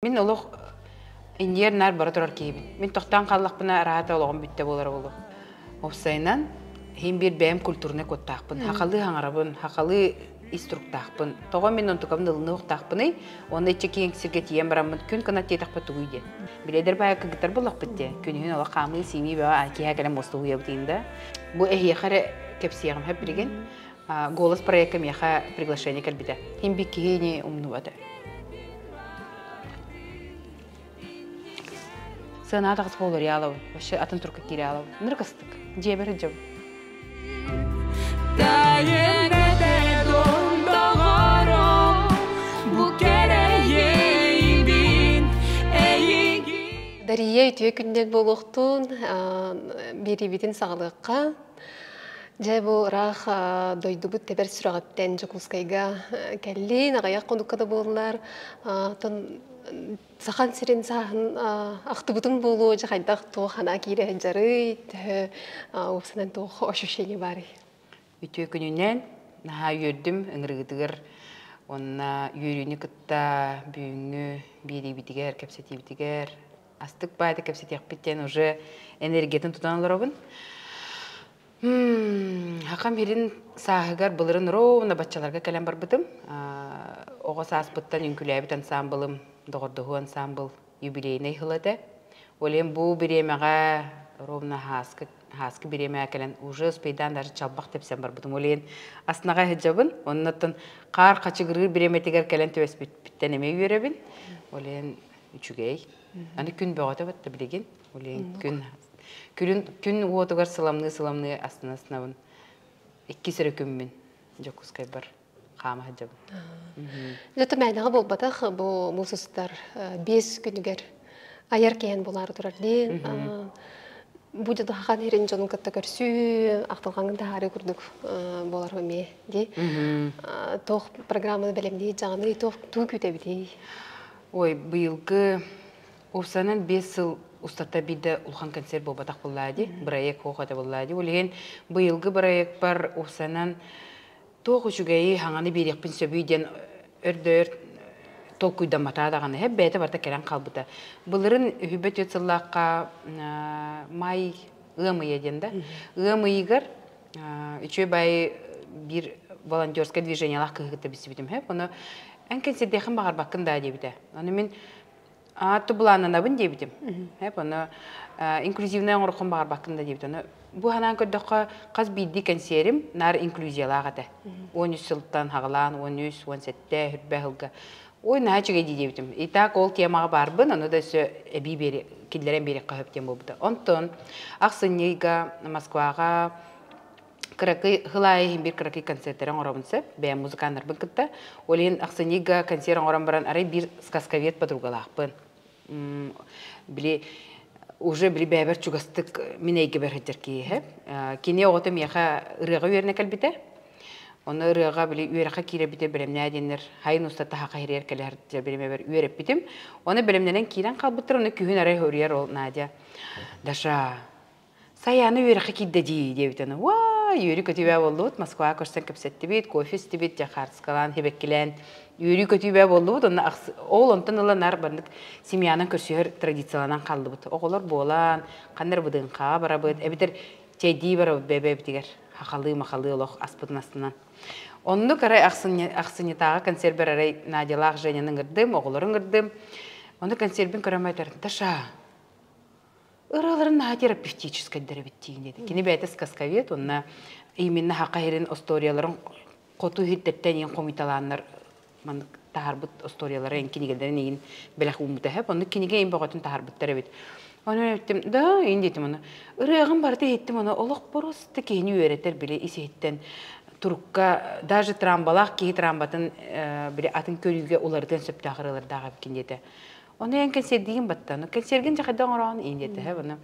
Мин олох иннигэр наар бара турар киһибин. Мин тохтоон хааллахпына араата олоҕум бүттэ буолара буолуо. Уопсайынан, иһин биир бэйэм культурнай куттаахпын. Хахалыы хаҥарабын, хахалыы ис туруктаахпын. Тоҕо мин онтукабын ылыныахтаахпыный? Уонна иччи киэҥ сиргэ тиийэн бараммын күн кынат диэтэхпэ тугуй диэн. Билэдэр баайа кыргыттар буллахпыт диэ. Күнүһүн олох хаамыы сиимии бөҕө киэһэ кэлэн муоста уһуйабыт да. Бу эһиэхэ эрэ кэпсиэҕим хөп билигин. Голос проекка миэхэ приглашение кэлбитэ. Хин би киһини умнубата. Сыанаҕа тахсып олоруйаалабын. Вообще атын турка киирэалабын. Ныр кыстык. Дьиэбэр сылдьабын. Дария үтүө күннэр буолуохтун, биэриибитин саҕалыахха. Дьэ, бу ыраах дойдубут тэбэр сүрэҕиттэн Дьокуускайга кэллин, аҕыйах хонукка да буоллар, оттон Сахан сирин сааһын ахтыбытым буолуо, дьэ хайдах туох анаа киирэ сылдьарый, төһө уопсанан туох ощущение баарый? Үтүө күнүнэн наһаа үөрдүм ыҥырыгытыгар уонна үөрүүнү кытта бүгүҥҥү биэриибитигэр, кэпсэтиибитигэр астык баайда кэпсэтиэхпит диэн уже энергиятын тутан олоробун. Хакам сирин сааһыгар былырын ровно баччаларга кэлэн барбытым. Оҕо сааспыттан үҥкүүлээбит ансаамбылым, доҕордоһуу ансаамбыл юбилейнай сыла этэ. Ол иһин бу бириэмэҕэ ровно һааскы һааскы бириэмэҕэ кэлэн уже успейдаан даже чалбах тэпсэн барбытым. Ол иһин аснаҕа сылдьабын. Оннуттан хаар хачыгырыыр бириэмэтигэр кэлэн түбэспиппиттэн эмиэ үөрэбин. Ол иһин үчүгэй. Аны күн бөҕөтө батта билигин. Ол иһин күн күн күн уотугар сыламныы-сыламныы астына астынабын. Иккис эрэ күммүн Дьокуускайбар хаама сылдьабын. Дьэ мээнэҕэ буолбатах бу муус устар 5 күнүгэр айар киһин булаары турар дии. Бу дьадахан ирин дьонун кытта көрсүү, ахтылҕаҥын таһаарыы курдук буолар эмиэ дии. Туох программаны бэлэмнии дьаҕаны туох туу күүтэбитий? Ой, быйылгы уопсайынан 5 сыл устата биирдэ улахан концерт буолбатах буоллаа дии, бырайыак суох этэ буоллаа дии. Ол иһин быйылгы бырайыакпар уопсайынан туох үчүгэйи, хаҥаны биэриэхпин сөбүй диэн өрдөөр толкуйдамматаа даҕаны һэп бэйэтэ барыта кэлэн хаалбыта. Былырын үһүбэ түөрт сыллаахха май ыам ыйа диэн да ыам ыйыгар үчүгэй баайы биир волонтерскай движениелаах кыһы кытта билсибитим һэп ону эн кэнсиэрдиэххин баҕарбаккын даа диэбитэ. Ону мин аатты былааннанабын диэбитим. Һэп ону инклюзивнай оҥороххун баҕарбаккын да диэбит. Ону бу санаан көрдөххө хас биирдии кэнсиэрим наар инклюзиялаах этэ. 13 сылтан хаҕалаан 13, 17, хүрбэ сылга. Ой, наһаа үчүгэй дии диэбитим. И так ол темаҕа баарбын, ону да өссө эбии биэри, киллэрэн биэриэххэ сөп диэн буолбута. Онтон ахсынньыга Москваҕа кыракый сыл аайы иһин биир кыракый концерттары оҥоробун сөп, бэйэм музыканнарбын кытта. Ол иһин ахсынньыга концерт оҥорон баран арай биир сказковед подругалаахпын. Били уже били бэйэбэр чугастык мин эйгэбэр сылдьар киһи. Кини оҕото миэхэ ырыаҕа үөрэнэ кэлбитэ. Онно ырыаҕа били үөрэххэ киирэбитэ бэлэмнээ диэннэр хайын устата хаха иһирийэр кэлэр биримэбэр үөрэппитим. Оны бэлэмнэнэн киирэн хаалбыттар, оны күһүн арай уруйар ол Надя. Даша, Сайаана үөрэххэ киирдэ дии диэбит аны. Уа, үөрүү-көтүү буоллубут. Москваҕа көрсөн кэпсэттибит, кофе истибит, дьэ хаартыскалаан, сибэккилээн үөрүү-көтүү буоллубут. Онно ол онтон ыла нар баннык семьянан көрсүһэр традицияланан хааллыбыт. Оҕолор буолан, ханна эрэ быдыҥхаҕа барабыт, эбэтэр чэйдии барабыт бэйэ-бэйэбитигэр хахалыы-махалыы олох аспытын астынан. Оннук арай ахсынньытааҕы концербэр арай Надялаах Женяны ыҥырдым, оҕолору ыҥырдым. Ону концербин көрөн айтар, Даша, ырыаларын наһаа терапевтическайдар эбит диин диэтэ. Кини бэйэтэ сказковед, уонна именно хака иһирин историяларын хоту иһиттэттэн иин хомуйталааннар маннык таһаарбыт историялары эн кинигэлэрин иин бэлэх ууммута хэп. Онно кинигэ иин бөҕөтүн таһаарбыттар эбит. Ону эттим, да, иин диэтим ону. Ырыаҕын барыта иһиттим ону олох просто киһини үөрэтэр били ис иһиттэн турукка даже трамбалаах киһи трамбатын били атын көрүүгэ уларытыан сөптөөх ырыалардаах эбиккин диэтэ. Ону эн кэнсиэрдиигин батта. Ну кэнсиэргин дьэ хайдах оҥороҕун иин диэтэ. Һэ, ону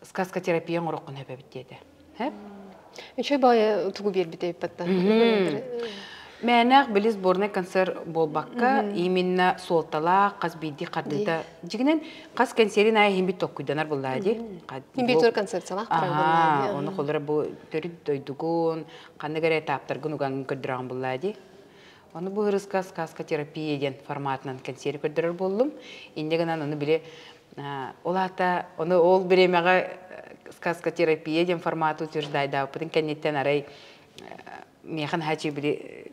сказкотерапия оҥороххун сөп эбит диэтэ. Һэ? Үчүгэй баҕайы тугу биэрбит эбит батта. Мээнээх били сборный концерт буолбакка, именно суолталаах хас биирдии хардыыта. Дьигинэн хас кэнсиэрин аайы иһин бит толкуйданар буллаа дии. Иһин бит концепциялаах Аха, ону холоро бу төрүт дойдугун, ханнык эрэ этаптаргын угаҥҥын көрдөрөҕүн буллаа дии. Ону бу ырыска сказка терапия диэн форматынан кэнсиэри көрдөрөр буоллум. Инньэ гынан ону били ол аата ону ол бириэмэҕэ сказка терапия диэн форматы утверждайдаабыппытын кэнниттэн арай миэхэ наһаа били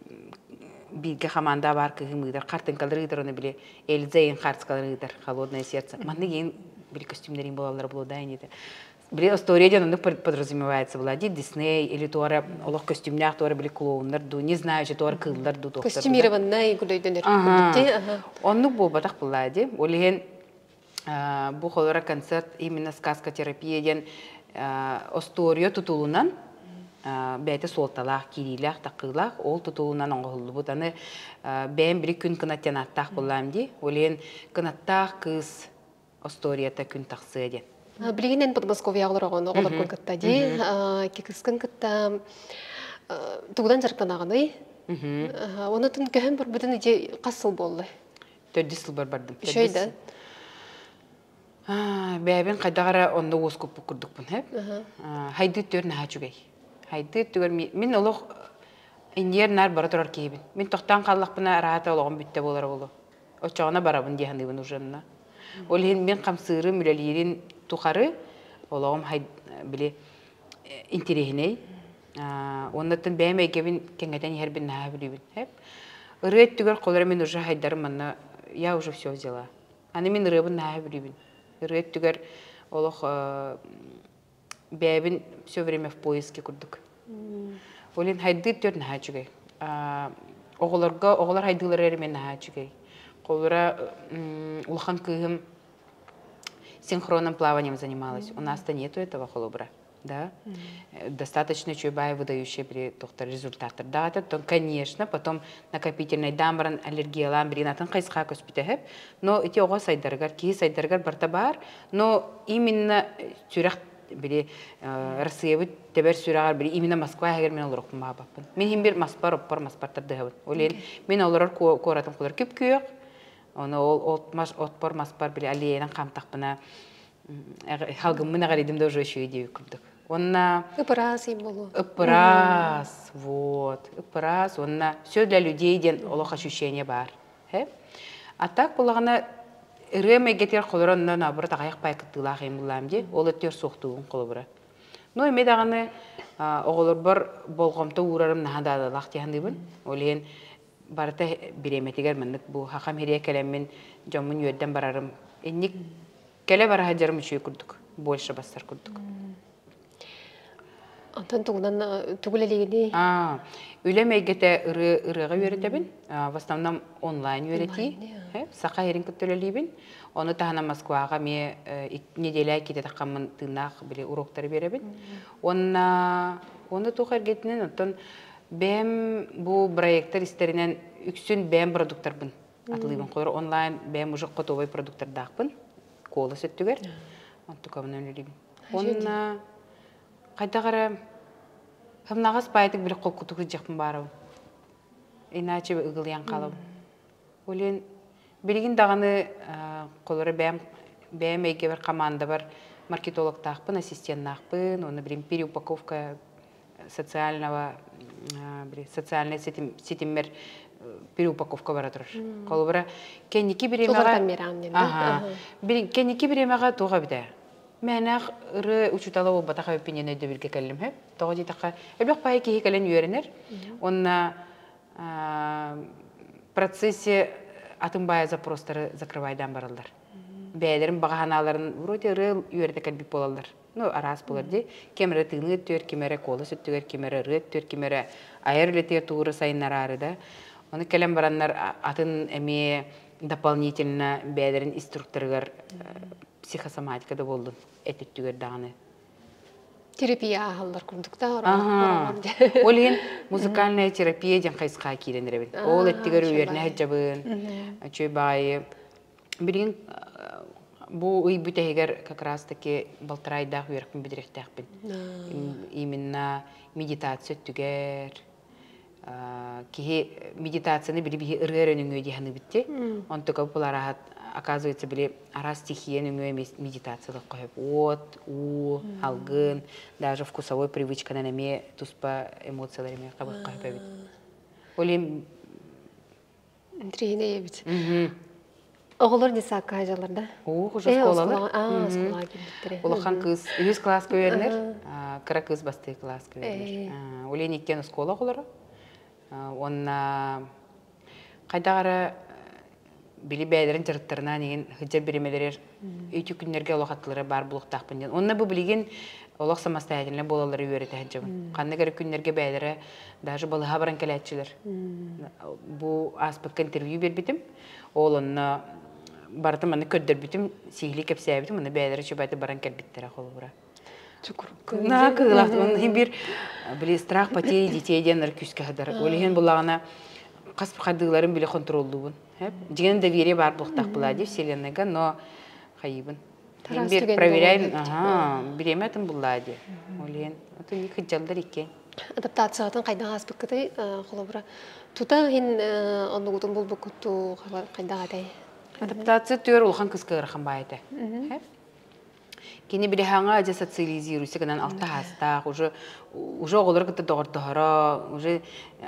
бииргэ хамаанда баар кыһым ыытар, хартыҥкалары ыытар, ону били Эльза иин хартыскалары ыытар, холодное сердце. Маннык иин били костюмнэрин буолаллара буолуо инити. Били история диэн оннук подразумевается была. Ди Дисней или туора олох көстүүмнээх туора били клоуннар дуу, не знаю, что туора кыыллар дуу туохтар. Костюмированный гүлөйдөнөр. Оннук буолбатах буолла ди. Ол иһин бу холора концерт именно сказка терапия диэн остуоруйа тутулунан бэйэтэ суолталаах, киириилээх, такыылаах, ол тутулунан оҥоһуллубут. Аны бэйэм били күн кынат диэн ааттаах буоллаам дии. Ол иһин кынаттаах кыыс остуоруйата күн тахсыа диэн. Билигин эн Подмосковьеҕа олороҕун, оҕолоргун кытта дии. Кыыскын кытта тугунан дьарыктанаҕыный? Онутун көһөн барбытын ити хас сыл буолла? Төрдүс сылбар бардым. Үчүгэй да? Бэйэбин хайдах эрэ онно уоскуппут курдукпун, хэп. Хайдыы түөр наһаа үчүгэй. Хайдыы түгэр мин олох инниэр наар бара турар киһибин. Мин тохтоон хааллахпына араата олоҕум бүттэ буолара буолуо. Оччоҕуна барабын дии саныыбын уже онно. Ол иһин мин хамсыырым, үлэлиирин тухары олоҕум били интириэһинэй. Оннуттан бэйэм эйгэбин кэҥэтэн иһэрбин наһаа билибин. Ырыа өттүгэр холоро мин уже хайдарым манна я уже все взяла. Аны мин ырыабын наһаа билибин. Ырыа өттүгэр олох бэйэбин все время в поиске курдук. Ол иһин хайдыыр түөр наһаа үчүгэй. Оҕолорго оҕолор хайдыылара эрэ мен наһаа үчүгэй. Холобура улахан кыыһым синхронным плаванием занималась. У нас-то нету этого холобура. Да? Достаточно чуйбай выдающие при доктор результаттар. Да, то, конечно, потом накопительный дамбаран аллергиялаан билин атын хайысха көспүтэһеп. Но ити оҕо сайдарыгар, киһи сайдарыгар барта бар. Но именно сүрэх били Россиябыт тэбэр сүрэҕэр били именно Москва иһигэр мин олорохпун баабаппын. Мин иһин бир маспар, оппор маспар тардыһабын. Ол иһин мин олорор куоратым кулар күп-күөх. Оны ол от мас отпор маспар били аллеянан хаамтахпына халгыммын эҕэрийдим да уже үчүгэй диэбит курдук. Уонна Ыпыраас им болу. Ыпыраас, вот, ыпыраас уонна все для людей диэн олох ощущение баар. А так булаҕына ырыам эйгэтигэр холоро онно наоборот аҕыйах пай кыттыылаах им буллаам дии. Ол өттүгэр суохтуубун холобура. Ну эмиэ даҕаны оҕолорбор болҕомто уурарым наһаа даадалаах дии саныыбын. Ол иһин барыта бириэмэтигэр маннык бу хахам иһириэ кэлэммин дьоммун үөрдэн барарым. Инник кэлэ бара сылдьарым үчүгэй курдук, больше бассар курдук. Онтон тугунан тугу үлэлиигиний? Үлэм эйгэтэ ырыаҕа үөрэтэбин. В основном онлайн үөрэтии. Саха иһирин кытта үлэлиибин. Ону таһынан Москваҕа эмиэ неделя иккитэ таххаммын тыыннаах били уроктары биэрэбин. Уонна уонна туох эргэтинэн оттон бэйэм бу проектар истэринэн үксүн бэйэм продуктарбын атылыыбын. Холор онлайн бэйэм уже готовый продуктардаахпын. Куолас өттүгэр. Онтукабынан үлэлиибин. Уонна хайдах эрэ хымнаҕас баайдык били холкутук сылдьыахпын баарабын. Иначе ыгылыйан хаалабын. Ол иһин билигин даҕаны холоро бэйэм бэйэм эйгэбэр командабар маркетологтаахпын, ассистеннаахпын, уонна билим переупаковка социального социальнай ситиммэр переупаковка бара турар. Холобура, кэнники бириэмэҕэ кэнники бириэмэҕэ туох эбитэ? Мээнэх ырыа учуутала буолбатах эбиппин өйдөбүлгэ кэллим сөп. Тоҕо диэтэххэ, элбэх баайы киһи кэлэн үөрэнэр. Уонна процессе атын баайы запростары закрывайдаан бараллар. Бэйэлэрин баҕа санааларын вроде ырыа үөрэтэ кэлбит буолаллар. Ну, араас буолар дии. Ким эрэ тыыныы өттүгэр, ким эрэ куолас өттүгэр, ким эрэ ырыа өттүгэр, ким эрэ айар үлэтигэр тугу сайыннараары да. Ону кэлэн бараннар атын эмиэ дополнительно бэйэлэрин инструкторыгар психосоматика да буоллун эт өттүгэр даҕаны. Терапия ааһаллар курдук да Ол иһин музыкальная терапия диэн хайысхаҕа киирэн эрэбин. Ол өттүгэр үөрэнэ сылдьабын. Үчүгэй баайы. Билигин бу ый бүтэһигэр как раз таки балтарайдаах үөрэхпин бүтэриэхтээхпин. Именно медитация өттүгэр киһи медитацияны били биһи ырыа эрэ нөҥүө дии саныыбыт дии. Онтука булараһат оказывается били араас стихия нөҥүө медитациялык хөп уот, уу, алгын, даже вкусовой привычканан эмиэ туспа эмоциялар эмиэ хабыхха хөп эбит. Ол иһин Интриһинэй эбит. Оҕолор детсадка сылдьаллар да? Оо, уже оскуолалар. Оскуолаҕа киирбиттэрэ. Улахан кыыс үһүс кылааска үөрэнэр, кыра кыыс бастакы кылааска үөрэнэр. Ол иһин иккиэн оскуола оҕолоро. Уонна хайдах эрэ били бэйэлэрин дьарыктарынан иһин сылдьар бириэмэлэригэр үтү күннэргэ олох аттылара баар буолуохтаахпын диэн. Онно бу билигин олох самостоятельно буолаллары үөрэтэ сылдьабын. Ханнык эрэ күннэргэ бэйэлэрэ даже балыһа баран кэлээччилэр. Бу ааспыкка интервью биэрбитим. Ол онно барытын маннык көрдөрбүтүм, сиһилии кэпсээбитим, онно бэйэлэрэ чубайты баран кэлбиттэрэ холобура. Чукурка. Кыылаах. Онно бир били страх потери детей диэн күүскэ хадар. Ол иһин буллаҕына хас хардыыларын били контроллуубун. Дьиҥин доверие баар буолуохтаах была дии вселенныйга, но хайыыбын. Бир проверяем, ага, бириэмэ атын буллаа дии. Ол иһин, атын кыдьаллар икки. Адаптациятын хайдах ааспыккытай холобура тута иһин оннугутун булбуккуттуу хайдах этэй? Адаптация түөр улахан кыска ыарахан баай этэ. Кини билиһаҥа дьэ социализируйся гынан алта хаастаах, уже уже оҕолору кытта доҕордоһоро, уже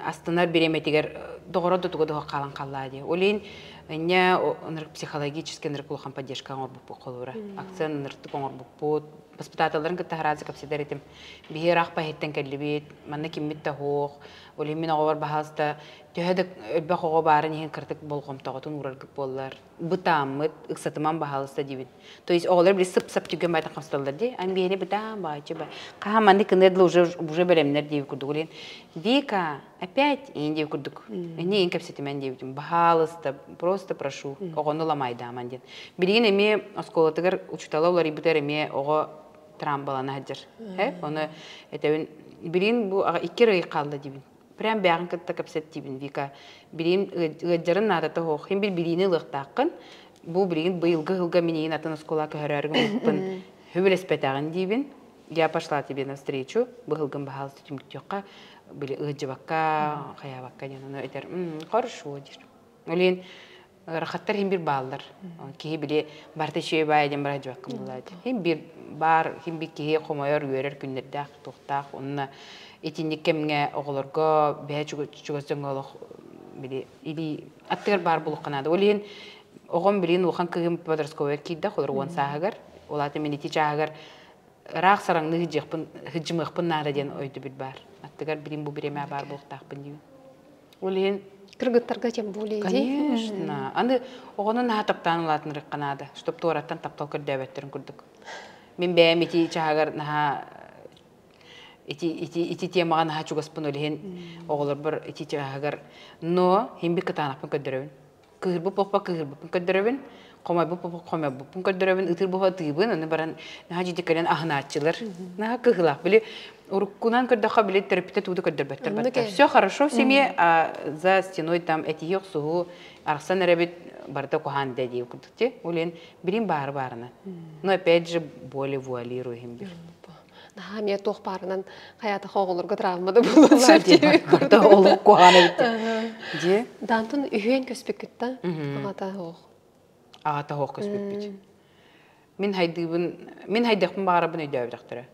астынар бириэмэтигэр доҕоро да туга да хаалан хааллаа дии. Ол иһин инньэ ынырык психологически ынырык улахан поддержка оҥорбуппут холобура. Акцент ынырыктык оҥорбуппут. Воспитателларын кытта хараазы кэпсэтэр этим. Биһи ыраах иһиттэн кэллибит, манна киммит да суох. Ол иһин мин оҕобор баһаалыста төһө да элбэх оҕо баарын иһин кыратык болҕомтоҕутун уураргыт буоллар. Бытааммыт, ыксатыман баһаалыста диибин. То есть оҕолор били сып-сап түгэн байтан хостоллор дии. Ан биһини бытаан баачы ба. Хаһан маннык кыныа дылы уже уже бэлэмнэр диэбит курдук. Ол иһин Вика, опять иин диэбит курдук. Эни иин кэпсэтимэн диэбитим. Баһаалыста, просто прошу. Оҕону ламайдааман диэн. Билигин эмиэ оскуолатыгар учуутала уларыйбытыгар эмиэ оҕо трамбалана сылдьар. Оны этэбин билигин бу икки ый хаалла диибин. Прям бэйэҕин кытта кэпсэт диибин Вика. Билигин ыалдьарын наадата суох. Хин бир билиини ылыахтааххын. Бу билигин быйылгы сылга минигин атын оскуола көһөрөөрү гыммыппын сөбүлэспэтэҕин диибин. Я пошла тебе навстречу. Быһылгын баһаалыста түмүктүөххэ били ыалдьыбакка, хайаабакка диэн ону этэр. Хорошо диир. Ол иһин ыарахаттар иһин бир бааллар. Киһи били барыта үчүгэй баайа диэн бара дьыбаккын булаа Хин бир баар, хин бир киһи хомойор, үөрэр күннэрдээх, туохтаах. Онно итинник кэмҥэ оҕолорго бэйэ чугас дьоҥҥо олох били илии аттыгар баар буолуохха наада. Ол иһин оҕом билигин улахан кыыһым подростковыйар киирдэ, холор уон сааһыгар. Ол аата мин ити чааһыгар ыраах сараҥныы сыдьыахпын, сыдьымыахпын наада диэн өйдөбүл баар. Аттыгар билим бу бириэмэ баар буолуохтаахпын диибин. Ол иһин Кыргыттарга тем более Конечно. Аны оҕону наһаа таптаан улаатынарыахха наада, чтоб туораттан таптал көрдөөбөттөрүн курдук. Мин бэйэм ити чааһыгар наһаа ити ити ити темаҕа наһаа чугаспын ол иһин оҕолорбор ити чааһыгар но иһин би кытаанахпын көрдөрөбүн. Кыыһырбыт буолпа кыыһырбыппын көрдөрөбүн, хомойбут буолпа хомойбуппун көрдөрөбүн, ытыыр буолпа ытыыбын, аны баран наһаа дьиди кэлэн аһынааччылар. Наһаа кыһыылаах. Били уруккунан көрдөххө били төрөппүтэ тугу да көрдөрбөттөр батта. Все хорошо в семье, а за стеной там этиһи охсуһуу арахсан эрэбит барыта куһаан дэ дии курдук ти. Ол иһин билим баары баарына. Но опять же более вуалируем бир. Наһаа эмиэ туох баарынан хайаатаха оҕолорго травма да буолуон сөп диэбит курдук. Олох куһаҕан эбит. Дьиэ. Даантан үһүөн көспүккүт да аҕата оһох. Аҕата оһох көспүппүт. Мин хайдыыбын, мин хайдахпын баҕарабын өйдөөбөтөхтөрө.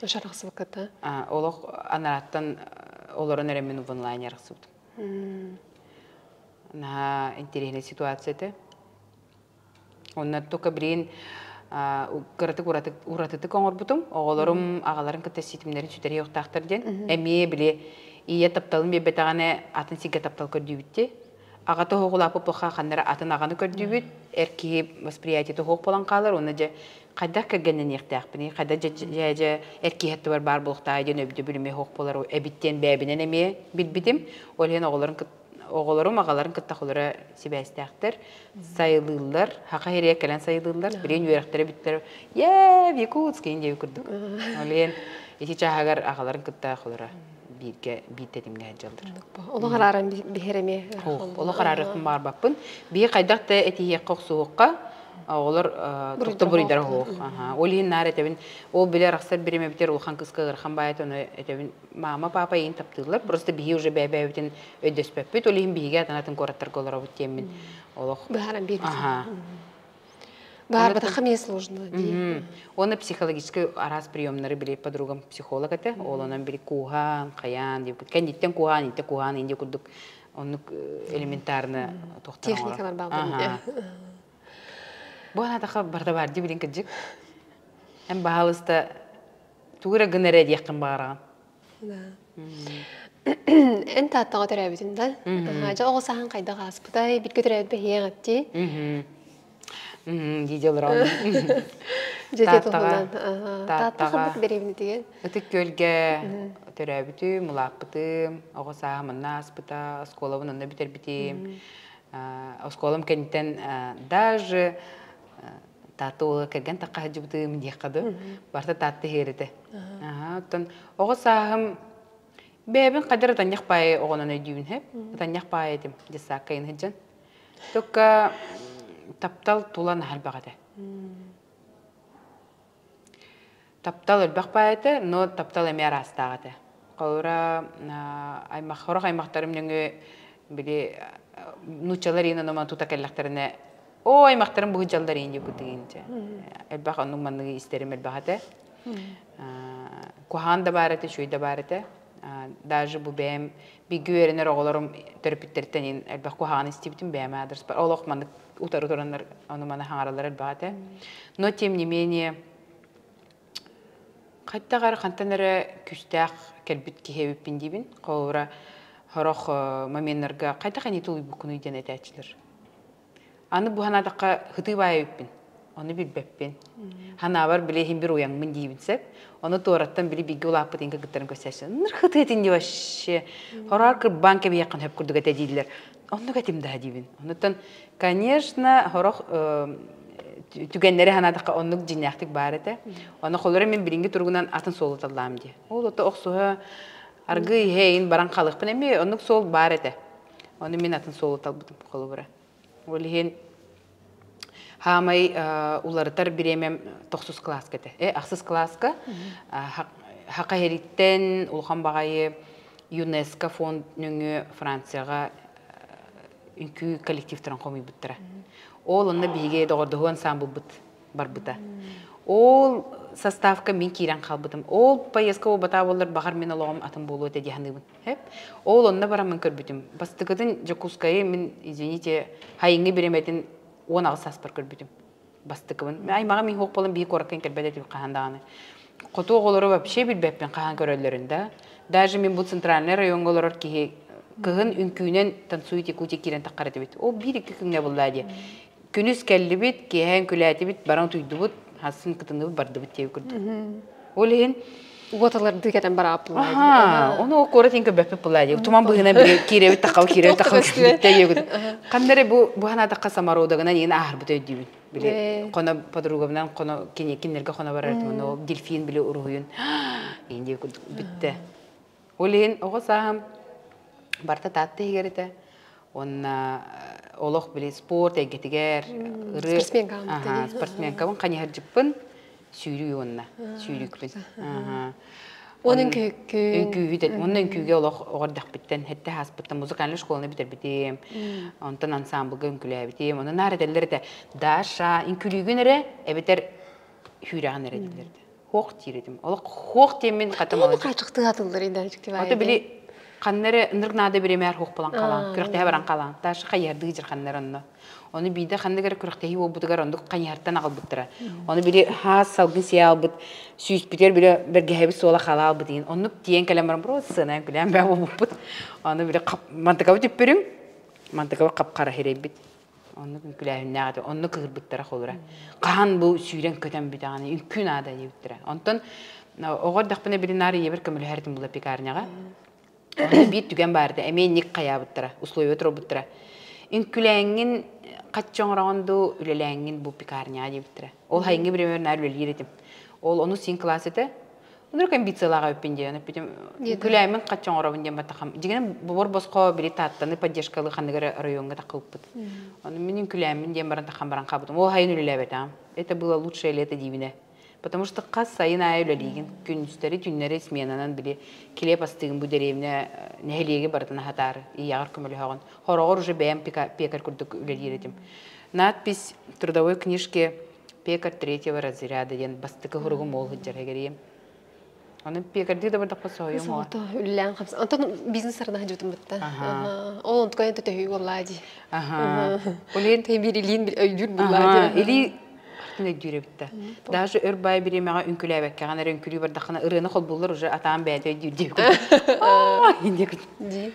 Ошарахсыбыккыт да? Олох анарааттан олорон эрэ мин онлайн арахсыбытым. Наһаа интэриэһинэй ситуация этэ. Онно только билигин кыратык уратытык оҥорбутум. Оҕолорум аҕаларын кытта ситимнэрин сүтэриэ диэн. Эмиэ били ийэ тапталын биэрбэтэҕинэ атын сиргэ таптал көрдүүбүт дии. Аҕата оһоҕулааппыппыха ханнара атын аҕаны көрдүүбүт. Эр киһи восприятиета суох буолан хаалар. Уонна дьэ хайдах кэргэннэниэхтээхпиний, хайдах дьэ дьэ эр киһи аттыбар баар буолуохтааҕый диэн өйдөбүл эмиэ суох буолар эбит диэн бэйэбинэн эмиэ билбитим. Ол иһин оҕолорун оҕолорум аҕаларын кытта холоро сибээстээхтэр, сайылыыллар, хаха иһирийэ кэлэн сайылыыллар, билигин үөрэхтэрэ бүттэр, ээ, в Якутск диэби курдук. Ол иһин ити чааһыгар аҕаларын кытта холоро бииргэ биир тэтимҥэ сылдьаллар. Олох арааран биһэр эмиэ. Олох араарыахпын баҕарбаппын. Биһи хайдах да этиһиэххэ охсуһуохха, оҕолор туохта буруйдара суох. Ол иһин наар этэбин, ол били арахсар бириэмэбитигэр улахан кыска ыарахан баайыт, ону этэбин, мама, папа эйигин таптыыллар, просто биһи уже бэйэ-бэйэбитин өйдөспөппүт, ол иһин биһиги атын-атын куораттарга олоробут диэммин олох. Быһааран биэрбит. Баарбатахха эмиэ сложно дии. Уонна психологическай араас приемнары били подругам психолог этэ. Ол онон били кууһаан, хайаан диэбит. Кэнниттэн кууһаан, интэ кууһаан, инди курдук. Оннук элементарно туохтан Техникалар бааллар. Бу анаатахха барда бар дии билин кырдьык. Эн баһаалыста тугу эрэ гын эрэ диэххин баҕараҕын. Эн Тааттаҕа төрөөбүтүн да? Дьэ оҕо сааһын хайдах ааспытай? Биргэ төрөөбүт бэһиэҥ эттии. Дии олорон. Дьэ туһунан. Таатта ханнык дэриэбинэтигэр? Ытык Күөлгэ төрөөбүтүм, улааппытым, оҕо сааһым онно ааспыта, оскуолабын онно бүтэрбитим. Оскуолам кэнниттэн даже Таатта уола кэргэн тахха сылдьыбытым диэххэ дуу. Барыта Таатта иһиэрэтэ. Оттон оҕо сааһым бэйэбин хайдах ытанньах баайы оҕонон өйдүүбүн һэп. Ытанньах баайы этим детсадка иһин сылдьан. Только таптал тула наһаа элбэх этэ. Таптал элбэх баайы этэ, но таптал эмиэ араастаах этэ. Холобура, аймах, сорох аймахтарым нөҥүө били нууччалар иин онон тута кэллэхтэринэ оо аймахтарым быһыдьаллар иин диэбитигин дьэ. Элбэх оннук манныгы истэрим элбэх этэ. Куһаҕан да баар этэ, үчүгэй да баар этэ. Даже бу бэйэм бииргэ үөрэнэр оҕолорум төрөппүттэриттэн иин элбэх куһаҕаны истибитим бэйэм аадырыспар. Олох маннык утары тураннар ону-маны хаҥараллар элбэх этэ. Но тем не менее хайдах эрэ хантан эрэ күүстээх кэлбит киһи эбиппин диибин. Холобура, сорох моменнарга хайдах ини тулуйбуккунуй диэн этээччилэр. Аны бу санаатахха һытыы баайа эбиппин. Ону билбэппин. Ханаабар били иһин бир уйаҥмын диибин сөп. Ону туораттан били бииргэ улааппыт инка кыттарын көрсөөччү. Ныр хытыы этин дии вообще. Хороор кырбаан кэбиһиэххин хөп курдук этэ дииллэр. Оннук этим да диибин. Онуттан, конечно, хорох түгэннэри санаатахха оннук дьиҥнээхтик баар этэ. Ону холоро мин билиҥҥи туругунан атын суолу таллаам дии. Ол ото охсуһа аргы иһэ иин баран халыхпын эмиэ оннук суол баар этэ. Ону мин атын суолу талбытым холобура. Ол иһин хаамай уларытар бириэмэм тохсус кылааска этэ. Ахсыс кылааска Хака иһириттэн улахан баҕайы ЮНЕСКО фонд нөҥүө Францияҕа үҥкүү коллективтарын хомуйбуттара. Ол онно биһиги доҕордоһуу ансаамбылбыт барбыта. Ол составка мин киирэн хаалбытым. Ол поездка буолбатаа буоллар, баҕар мин олоҕум атын буолуо этэ дии саныыбын. Ол онно бараммын көрбүтүм. Бастакытын Дьокуускайы мин, извините, хайыҥҥы бириэмэтин 18 сааспар көрбүтүм. Бастакыбын. Аймаҕым иһ буолан биһи куоракка кэлбэт этим хаһан даҕаны. Хоту оҕолору вообще билбэппин хаһан көрөллөрүн да. Даже мин бу центральный райоҥҥа олорор киһи кыһын үҥкүүнэн танцует Якутия киирэн таххар этибит. Ол биир-икки күҥҥэ буллаа дии. Күнүс кэллибит, киэһэ үҥкүүлээтибит, баран утуйдубут, хасын кытынныбыт, бардыбыт диэбит курдук. Ол иһин Уоталардыы кэтэн барааппылаа. Аха, ону ол куорат иһин көрбөппүт булаа дии. Туман быһынан били киирэбит таххабыт, киирэбит таххабыт бүттэ диэбит. Ханна эрэ бу бу санаатахха самородогынан иин ааһарбыт өйдүүбүн. Били хоно подругабынан хоно кинилэргэ хоно барар ол дельфин били уруһуйун иин диэбит курдук бүттэ. Ол иһин оҕо сааһым барыта Таатта иһигэр этэ. Уонна олох били спорт эйгэтигэр ырыа спортсменкабын спортсменкабын хайыһардьыппын сүүрүү уонна сүүрүүкпүн. Уон үҥкүүккүн. Үҥкүүһүт уонна үҥкүүгэ олох оҕо эрдэхпиттэн сэттэ ааспыттан музыкальнай школаны бүтэрбитим. Онтон ансамблга үҥкүүлээбитим. Онон наар этэллэр этэ Даша үҥкүүлүүгүн эрэ эбэтэр хүүрэҕин эрэ дииллэр этэ. Хуох диир этим. Олох хуох диэммин хата малый. Хаачыктыы атыллар Ото били ханна эрэ ынырык наада бириэмээр хуох булан халаан, күрэхтэһэ баран халаан. Таша хайыһардыы дьир ханна эрэ онно. Ону биирдэ ханнык эрэ күрэхтэһии буолбутугар оннук хайыһартан аҕалбыттара. Ону били хаас салгын сиэ албыт, сүүспүтүгэр били бэргэһэбит суола халаа албыт иһин. Оннук тиийэн кэлэн баран просто сыанайан күлээн бээ буолбуппут. Ону били мантыкабыт үппүрүҥ, мантыкабыт хап-хара хирэйбит. Оннук үҥкүүлээһиннээх этэ. Онно кыһырбыттара холура. Хаһан бу сүүрэн-көтөн бүтэҕинэ үҥкүү наада диэбиттэрэ. Онтон оҕо эрдэхпинэ били наар ийэбэр көмөлөһөр этим була пекарняҕа. Онно биир түгэн баар этэ. Эмиэ инник хайаабыттара, условия туруорбуттара. Үҥкүүлээҥҥин хаччы оҥороҕун дуу, үлэлээҥҥин бу пекарняҕа диэбиттэрэ. Ол хайыҥҥы бириэмэбэр наар үлэлиир этим. Ол ону син класс этэ. Оннук амбициялаах эбиппин диэн эппитим. Күлээмин хачча оҥоробун диэн баттахам. Дьиҥинэн бобор босхо били Тааттаны поддержкалыы ханнык эрэ райоҥҥа таххыбыппыт. Ону мин күлээммин диэн баран таххан баран хаалбытым. Ол сайын үлэлээбэтэҕим. Это было лучшее лето диибинэ. Потому что хас сайын аайы үлэлиигин. Күнүстэри, түүннэри сменанан били килиэп астыгын бу дэриэбинэ нэһилиэги барытын аһатаары ийэҕэр көмөлөһөҕүн. Хороҕор уже бэйэм пекарь курдук үлэлиир этим. Надпись трудовой книжке Пекарь третьего разряда диэн бастакы суругум ол сылдьар эгэриэм. Оны пекарди да бардахпа соһуйум оҕо. Соҕото үллээн хамса. Онтон бизнес арына хадьыбытым бытта. Ол онтукайын төһүү буоллаа дии. Олен Тэ биир илиин өйдүүр буллаа дии. Илии артын өйдүүр эбитте. Даже өр бай бириэмэҕэ үҥкүлээбэккэҕин эрэ үҥкүлүү бардаххына ырыаны холбууллар уже атаан бэйэтэ өйдүүр диэбит. Дии.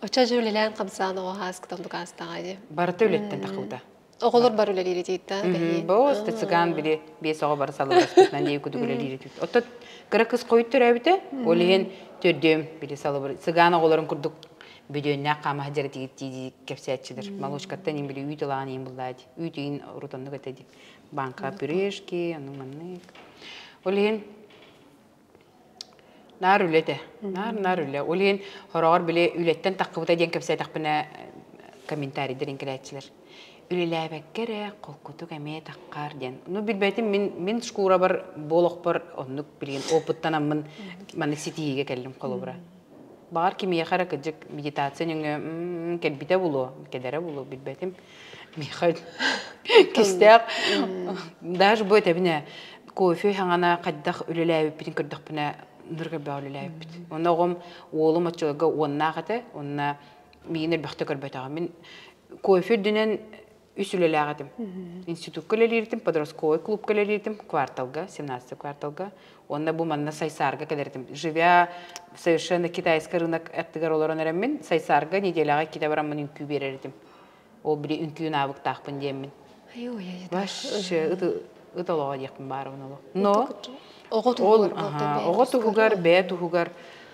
Оччо дьэ үлэлээн хамсаан оҕо хааскытан дукаастаҕа дии. Барыта үлэттэн тахыбыта. Оҕолор бар үлэлиир этиитта. Боо цыган били биэс оҕо бары салыбыраспытынан дии кудук үлэлиир этит. Оттон кыра кыс хойут төрөөбүтэ, ол иһин төрдүөм били салыбыр цыган оҕолорун курдук бүдүөннээх хаамаһа дьэрэтигит дии кэпсээччилэр. Молочкаттан им били үүт ылаан иин буллаа дии. Үүт иин урутаннык этэ дии. Банка пюрешки, ону маннык. Ол иһин Наар үлэ этэ. Наар-наар үлэ. Ол иһин хороҕор били үлэттэн таххыбыта диэн кэпсээтэхпинэ комментарийдар иҥкилээччилэр. Үлэлээбэккэ эрэ холкутук эмиэ таххаар диэн. Ну билбэтим мин мин шкурабар бу олохпор оннук билигин опыттанаммын маннык ситиһиигэ кэллим холобура. Баҕар кимиэхэ эрэ кырдьык медитация нөҥүө кэлбитэ буолуо, кэлэрэ буолуо билбэтим. Миэхэ кистээх даже бу этэбинэ кофе хаҥана хайдах үлэлээбиппитин көрдөхпүнэ ныр көрбөх үлэлээбиппит. Онно оҕом уолум оччолорго уоннаах этэ, онно миигин элбэхтэ көрбөтөҕө. Мин кофе үрдүнэн үс үлэлээх этим. Институкка үлэлииртим, подростковый клубка үлэлииртим, кварталга, 17 кварталга. Уонна бу манна Сайсаарга кэлэртим. Живя совершенно китайский рынок аттыгар олорон эрэммин, Сайсаарга неделяҕа иккитэ бараммын үҥкүү биэрэр этим. Ол били үҥкүү навыктаахпын диэммин. Вообще ыт олоҕо диэхпин баарыбын олох. Но оҕо туһугар, оҕо туһугар, бэйэ туһугар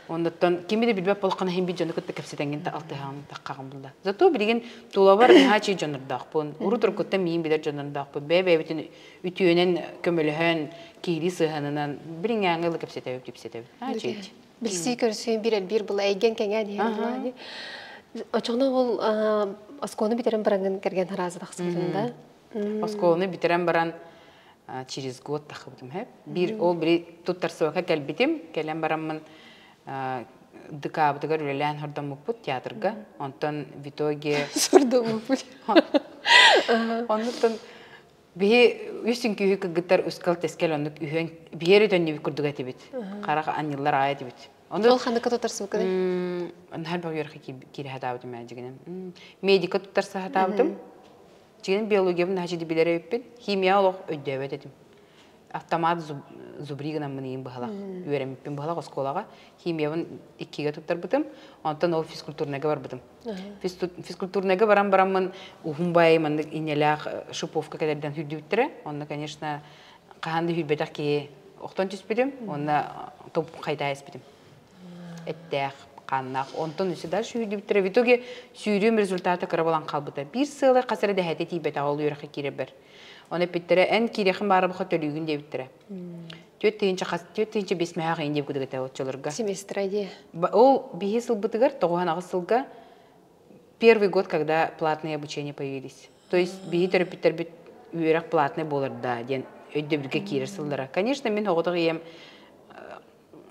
оннуттан кими да билбэт буолаххына иһин бит дьону кытта кэпсэтэҥҥин алтыһаҕын таххаҕын булла. Зато билигин тулабар наһаа чий дьоннордоохпун, урут уруккуттан миин билэр дьоннордоохпун, бэйэ-бэйэбитин үтүөнэн көмөлөһөн, киһилии сыһыанынан бириҥээҥи ыла кэпсэтэбит, кэпсэтэбит. Наһаа чий. Билсии көрсүү бир элбиир була эйгэн кэҥээн иһэр була. Очоҕуна ол оскуоланы бүтэрэн бараҥҥын кэргэн харааза тахсыбытын да? Оскуоланы бүтэрэн баран через год тахыбытым хэп. Биир ол били туттарсыбакка кэлбитим. Кэлэн бараммын ДК-бытыгар үлэлээн хордоммуппут театрга. Онтон в итоге... Сордоммуппут. Оннуттан биһи үс үҥкүүһү кыргыттар ускал-тэскэл оннук үһүөн биһиэри төннүбүт курдук этибит. Харах анньыллар аҕай этибит. Ол ханныка тутарсыбыккыный? Наһаа элбэх үөрэххэ киирэ сатаабытым ээ дьигинэн. Медика туттарса сатаабытым. Дьигинэн биологиябын наһаа чиди билэр эбиппин. Химия олох өйдөөбөт этим. Автомат зубри гынаммын иин быһалах. Үөрэммиппин быһалах оскуолаҕа. Химиябын иккигэ туттарбытым. Онтон ол физкультурнайга барбытым. Физкультурнайга баран бараммын уһун баайы маннык инньэлээх шиповка кэлэрдэн хүрдүбүттэрэ. Онно, конечно, хаһан да хүрбэтэх киһи охтон түспүтүм. Уонна топ хайдаа испитим. Эттээх, хааннаах. Онтон өссө дальше сүүрдүбүттэрэ. В итоге сүүрүүм результата кыра буолан хаалбыта. Биир сыалы хас эрэ дэһээтэ тиийбэтэҕэ ол үөрэххэ киирэрбэр. Оны эппиттэрэ, эн киириэхин баарабыха төлүүгүн диэбиттэрэ. 4 тыһыынча 5 мөһөөх иин диэбит кудук этэ оччолорго. Семестр дии. Ол биһи сылбытыгар, 98 сылга, первый год, когда платные обучения появились. То есть биһи төрөппүттэрбит үөрэх платный буолар да диэн өйдөбүлгэ киирэр сыллара. Конечно, мин оҕотох ийэм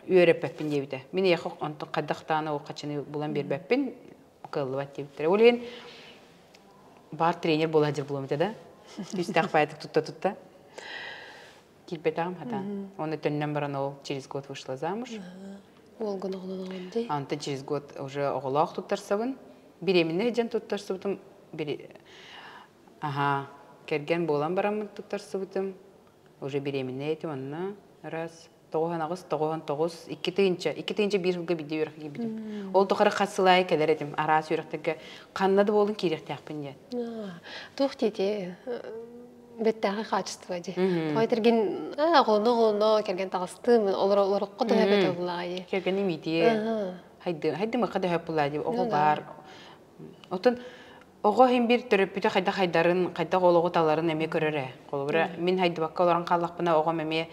үөрэппэппин диэбитэ. Мин ийэхэ онтон хайдахтааны ол хачыны булан биэрбэппин, кыаллыбат диэбиттэрэ. Ол иһин баар тренер буола сылдьар буолуом этэ да. Түстээх баайдык тутта-тутта. Киирбэтэҕим хатаан. Оны төннөн баран ол через год вышла замуж. Уолгун оҕолонон дии. Онтон через год уже оҕолоох туттарсабын. Беременна дьэн туттарсыбытым. Аха, кэргэн буолан бараммын туттарсыбытым. Уже беременна этим онно раз 98, 99, 2 тыһыынча, 2001 сылга биирдэ үөрэххэ киирбитим. Ол тухары хас сыл аайы кэлэр этим, араас үөрэхтэргэ ханна да буолун киириэхтээхпин диэн. Туох диэти бэттээхи качество дии. Тоҕо этэргин оҕону кэргэн таҕыстым, олор олорокко да эбэтэ булаайы. Кэргэним иитиэ. Хайды хайды да хөп булаа дии оҕо баар. Отон оҕо иһин биир төрөппүтэ хайдах хайдарын, хайдах олоҕу таларын эмиэ көрөр ээ. Холобура, мин хайдыбакка олорон хааллахпына оҕом эмиэ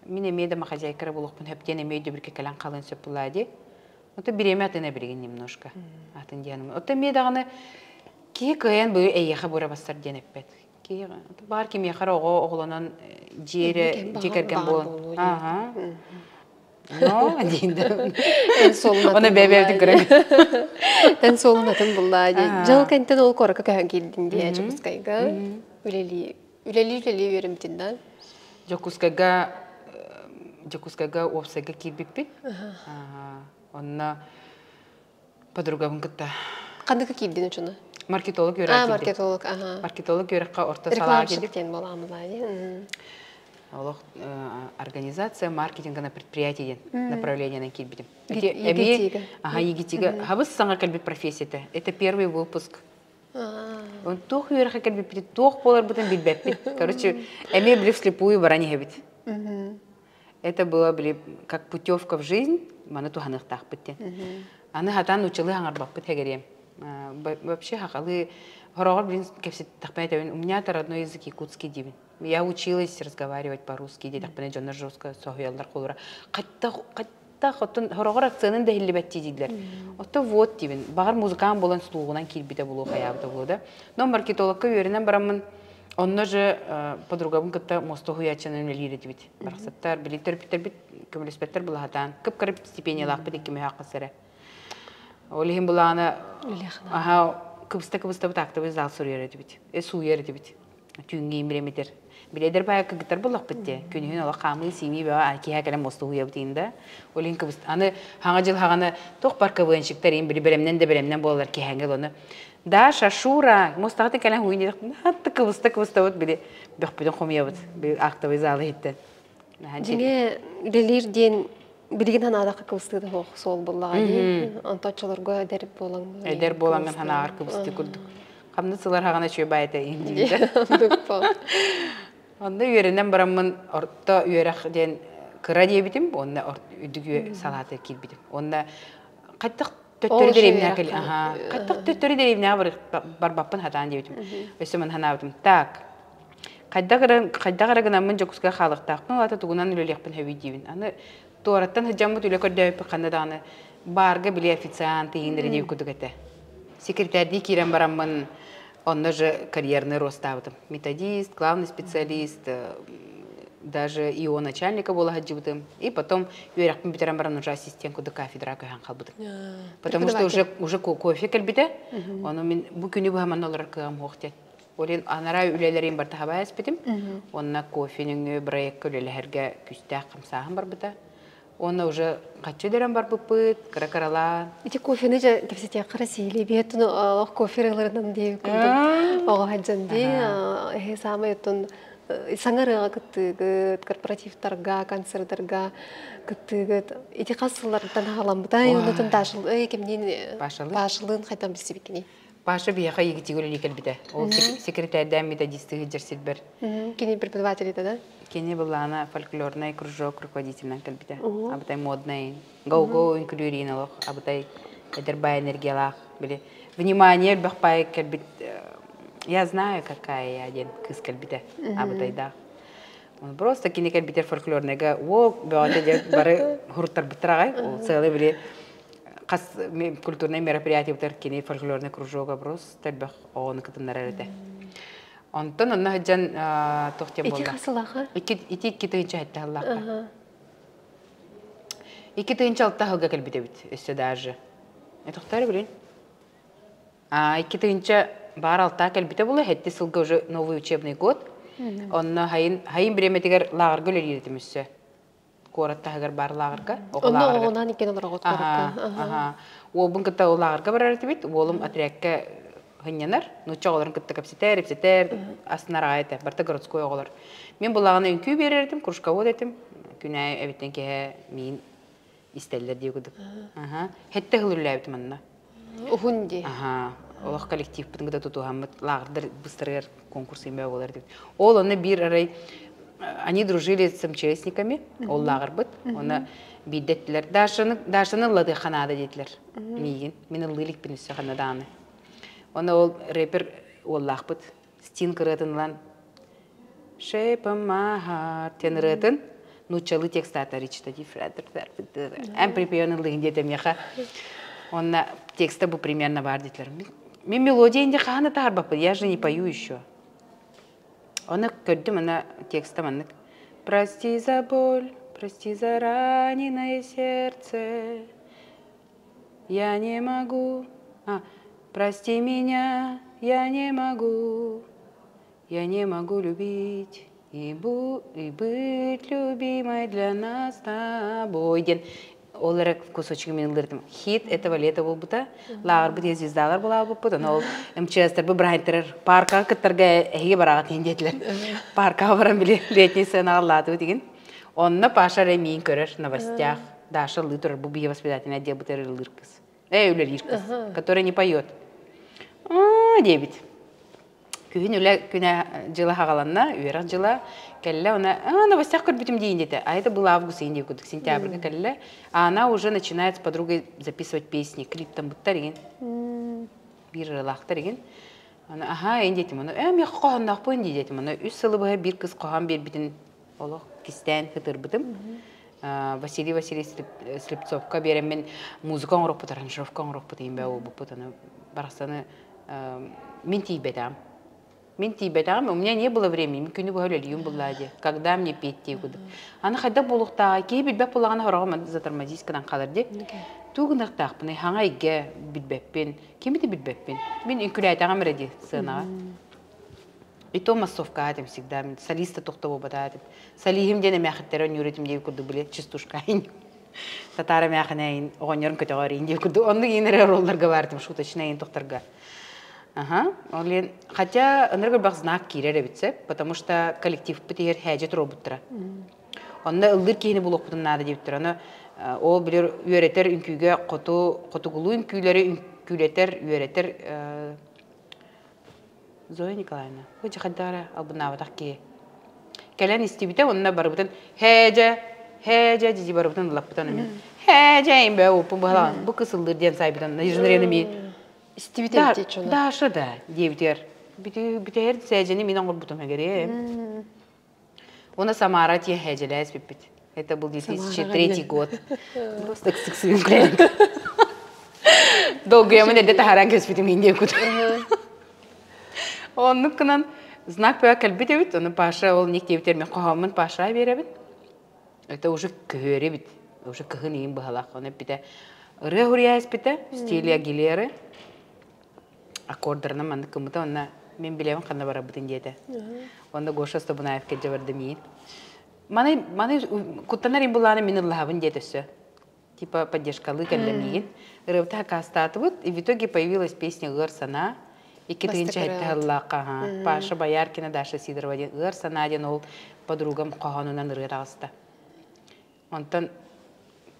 мин эмиэ да махазяйкара буолуохпун сөп диэн эмиэ өйдөбүлгэ кэлэн хаалыан сөп булаа дии. Ото бириэмэ атын эбиригин немножко. Атын диэным. Ото эмиэ даҕаны киһи кыайан бу эйиэхэ бура бассар диэн эппэт. Киһи баар кимиэхэ эрэ оҕо оҕолонон дьиэрэ дьиэ кэргэн буолан. Аха. Но диин. Эн суолун Оны бэбэбитин көрөн. Эн суолун атын буллаа дии. Дьыл кэнтэн ол куоракка көһөн киирдин дии Дьокуускайга. Үлэлии үлэлии үлэлии үөрэммитин да. Дьокуускайга. Дьокуускайга уопсайга киирбиппит. Онно подругабын кытта. Ханныка киирдин учуна? Маркетолог үөрэҕэ А, маркетолог, ага. Маркетолог үөрэххэ орто салаа киирдик. диэн буолаамылаа Олох организация маркетинга на предприятие диэн направлениенан киирбитим. Эми ага ЕГТИга хабыс саҥа кэлбит профессията. Это первый выпуск. Он туох үөрэххэ кэлбиппит, туох буоларбытын билбэппит. Короче, эмиэ били вслепую баран иһэбит. Это было били как путевка в жизнь, маны туһаныахтаахпыт диэн. Аны хатан учылы хаҥарбаппыт хэгериэм. Вообще хахалы хороҕор блин кэпсэттэхпинэ этэбин, у меня родной язык якутский диибин. Я училась разговаривать по-русски диэтэхпинэ дьоннор жестко соһуйаллар холура. Хаттах хаттах оттон хороҕор акцентын да иһиллибэт дииллэр. Отто вот диибин. Баҕар музыкант буолан слугунан киирбитэ буолуо хайаабыта буолуо да. Но маркетологка үөрэнэн бараммын онно же подругабын кытта муоста уһуйааччынан үлэлиир этибит. Барахсаттар, били төрөппүттэрбит көмөлөспөттөр былаһатаан. Кып-кыра стипендиялаахпыт икки мөһөөх хасара. Ол иһин былаана аха кыбыста-кыбыстабыт актовый зал суруйар этибит. Э сууйар этибит. Түүҥҥэ имиремитер. Билэдэр баайа кыргыттар буллахпыт дии. Күнүһүн олох хаамыы сиимии бөҕө киһэ кэлэн муоста уһуйабыт иин да. Ол иһин кыбыст аны хаҥа дьыл хаҕаны туох бар КВНщиктар иин били бэлэмнэн да бэлэмнэн буолалар киһээҥҥэ ону Даша, Шура, муостаҕытын кэлэн уһуйун диэтэхпинэ, хатта кыбыста кыбыстабыт били бөхпүтүн хомуйабыт били актовый залы иһиттэн. Дьиҥэ үлэлиир диэн билигин санаатахха кыбыстыыта суох суол буоллаҕа дии. Онто оччолорго эдэр буолан Эдэр буолаҥҥын санааҕар кыбыстыы курдук. Хамнас ылар хаҕана үчүгэй баайта иһин дииллэр. Онно үөрэнэн бараммын орто үөрэх диэн кыра диэбитим, уонна үрдүк салаата киирбитим. Уонна хайдах төттөрү дэриэбинэҕэ кэл хайдах төттөрү дэриэбинэҕэ барбаппын хатаан диэбитим. Өссө мин санаабытым так хайдах эрэ хайдах эрэ гынаммын Дьокуускайга хаалыахтаахпын, ол аата тугунан үлэлиэхпин сөбүй диибин. Аны туораттан сылдьаммыт үлэ көрдөөбүппүт ханна даҕаны баарга били официант иһиннэри диэбит курдук этэ. Секретарьдыы киирэн бараммын онно же карьерный ростаабытым. Методист, главный специалист, даже ИО начальника буола сылдьыбытым. И потом үөрэхпин бүтэрэн баран уже ассистент курдук кафедраҕа көһөн хаалбытым. Потому что уже уже кофе кэлбитэ. Ону мин бу күнү быһа манна олорор кыаҕым суох диэн. Ол иһин анараа үлэлэрин барыта хабаа эспитим. Уонна кофе нөҥүө проекка үлэлэһэргэ күүстээх хамсааһын барбыта. Уонна уже хаччы дөрөн барбыппыт, кыра-кыралаан. Ити кофены дьэ кэпсэтиэххэ Россиялыы биһиэттэн олох кофе ырыаларынан дии курдук оҕо сылдьан дии эһи саамай оттон саҥа ырыаҕа кыттыыгыт, корпоративтарга, концерттарга кыттыыгыт. Ити хас сылларыттан хаҕаламмытай, оннотон Дашыл кимниин Пашалыын хайдах билсибиккиний? Паша биһиэхэ Егитигэр үлэлии кэлбитэ. Ол секретарьдаан методисты сылдьар сирбэр. Кини преподаватель этэ да? Кини былаана фольклорнай кружок руководителинэн кэлбитэ. Абытай модный, go-go үҥкүлүүрийн олох, абытай эдэр баай энергиялаах. Били, внимание элбэх баай кэлбит, я знаю, какая я диэн кыыс кэлбитэ, абытайдаах. Просто кини кэлбитэр фольклорныйга уо бөҕөтө диэн бары хуруттарбыттар аҕай. Ол сыалы били хас культурнай мероприятиебытар кини фольклорный кружога просто элбэх оҕону кытыннарар этэ. Онтон онно сылдьан туох диэн буолла? Ити хас сыллаахха? Ити 2007 сыллаахха. 2006 сылга кэлбит эбит өссө даже. Тохтоор билин. 2000 баар алтаа кэлбитэ буолла, хэти сылга уже новый учебный год. Онно хайын хайын бириэмэтигэр лааҕырга үлэлиир этим өссө. Куорат таһыгар баар лааҕырга. Онно оҕонаан иккиэн олороҕут куоракка. Уолбун кытта ол лааҕырга барар этибит. Уолум отрядка сынньанар. Нуучча оҕолорун кытта кэпсэтэр, ипсэтэр, астынар аҕай этэ. Барыта городской оҕолор. Мин булаҕына үҥкүү биэрэр этим, кружковод этим. Күн аайы эбиттэн киэһэ миин истэллэр дии курдук. Хэттэ сыл үлэлээбитим онно. Уһун дии. Олох коллективпытын кытта тутуһаммыт лааҕырдар быстарыгар конкурс имэ буолар диэбит. Ол онно биир арай они дружили с МЧСниками, ол лааҕырбыт. Оны биирдэ эттилэр, Дашаны, Дашаны ылладыахха наада диэтилэр. Миигин. Мин ыллыы иликпин өссө ханна даҕаны. Оны ол рэпер уоллаахпыт Стин кырыатын ылан Shape of my heart диэн ырыатын нууччалыы текстаата речитатив эн припевын ыллыгын диэтэ миэхэ. Онно текста бу примерно баар диэтилэр. Мин мелодия инде хаһан да таһарбаппын, я же не пою еще. Оны көрдүм, ана текста маннык. Прости за боль, прости за раненое сердце, я не могу, а, прости меня, я не могу, я не могу любить. И, бу, и быть любимой для нас с тобой диэн ол эрэ кусочек мин ыллырдым. Хит этого лета буолбута. Лааҕырбыт ийэ звездалар булаабыппыт. Ону ол МЧСтарбы бырахайтарар паркаҕа кыттарга эһиги бараҕыт иһин диэтилэр. Паркаҕа баран били летний сценаҕа ыллаатыбыт игин. Онно Паша эрэ миин көрөр новостях. Даша ыллыы турар бу биһи воспитательный отделбытыгар ыллыыр кыз. Э, үлэлиир кыз, которая не поет. Аа диэбит. Күһүн үлэ күнэ дьыла хаҕаланна, үөрэх дьыла кэллэ, она а, новостях көрбүтүм диин диэтэ. А это был август иин курдук, сентябрьга кэллэ. А она уже начинает с подругой записывать песни, клип там буттар игин. Биир ырылаахтар игин. Аны аха ин диэтим, аны э миэхэ хоһоонноохпун дии диэтим. Аны үс сылы быһа биир кыз хоһоон биэрбитин олох кистээн ытырбытым. Василий Васильевич Слепцовка биэрэммин музыка оҥороппут, аранжировка оҥороппут иин бээ буолбуппут. Аны барахсаны мин тиийбэтэҕим. Мин тиийбэтэҕим, у меня не было времени, мин күнү быһа үлэлиим буллаа дии. Когда мне петь дии курдук. Аны хайдах буолуохтааҕай, киһи билбэт буоллаҕына хороҕо затормозить гынан хаалар дии. Тугу гыныахтаахпыный, хаҥа эйгэ билбэппин, кими да билбэппин. Мин үҥкүүлээтэҕим эрэ дии сыанаҕа. И то массовка этим всегда. Солиста тохтобобата этим. Солиһим диэн эмээхиттэрэ онньуур этим диэби курдук били частушка татаар эмээхинэйин оҕонньорун көтөҕөр иин диэби курдук оннук иин эрэ ролларга баартым шуточная иин тохторго. Аха. Ол иһин хотя ынырык элбэх знак киирэр эбит сөп, потому что коллективпыт иһэр хээдьэ туруорбуттара. Онно ыллыыр киһини булуохпутун наада диэбиттэр. Ону ол билэр үөрэтэр үҥкүүгэ хоту хотугулуу үҥкүүлэри үҥкүүлэтэр үөрэтэр Зоя Николаевна, бу дьэ эрэ албыннаабатах киһи. Кэлэн истибитэ уонна барыбытын һээдьэ, һээдьэ дии барыбытын ыллаппытан эмин. Һээдьэ им бээ уоппун быһалаан бу кысыллыыр диэн сайбытан Надежда ми Истибит эбит чоно. Даша да диэбитигэр бүтэһэр сээдьэни мин оҥорбутум эгэрээ. Уонна Самара тиэ һээдьэлээс бүппүт. Это был 2003 год. Просто ыксыксыгын күлэн. Долгуйамын эрдэ таһааран кэспитим индия кут. Оннук гынан знак бөҕө кэлбит эбит. Ону Паша ол ник диэбитэр мен хоһооммун Пашаҕа биэрэбин. Это уже көһүөрү эбит. Уже кыһын иин быһалаах. Ону эппитэ. Ырыа хуруйа испитэ. Стиле Агилеры. Аккордарынан маннык гыммыта уонна мин билэбин ханна барарбытын диэтэ. Онно Гоша Стобунаев кэлдьэ барда миин. Маны, маны куттанар им булааны мин ыллаһабын диэтэ өссө. Типа поддержкалыы кэллэ миигин. Ырыабыта хакастаатыбыт, и в итоге появилась песня «Ыар санаа». Икки тыһыынча сэттэ сыллаахха Паша Бояркина, Даша Сидорова диэн «Ыар санаа» диэн ол подругам хоһоонунан ырыа таҕыста. Онтон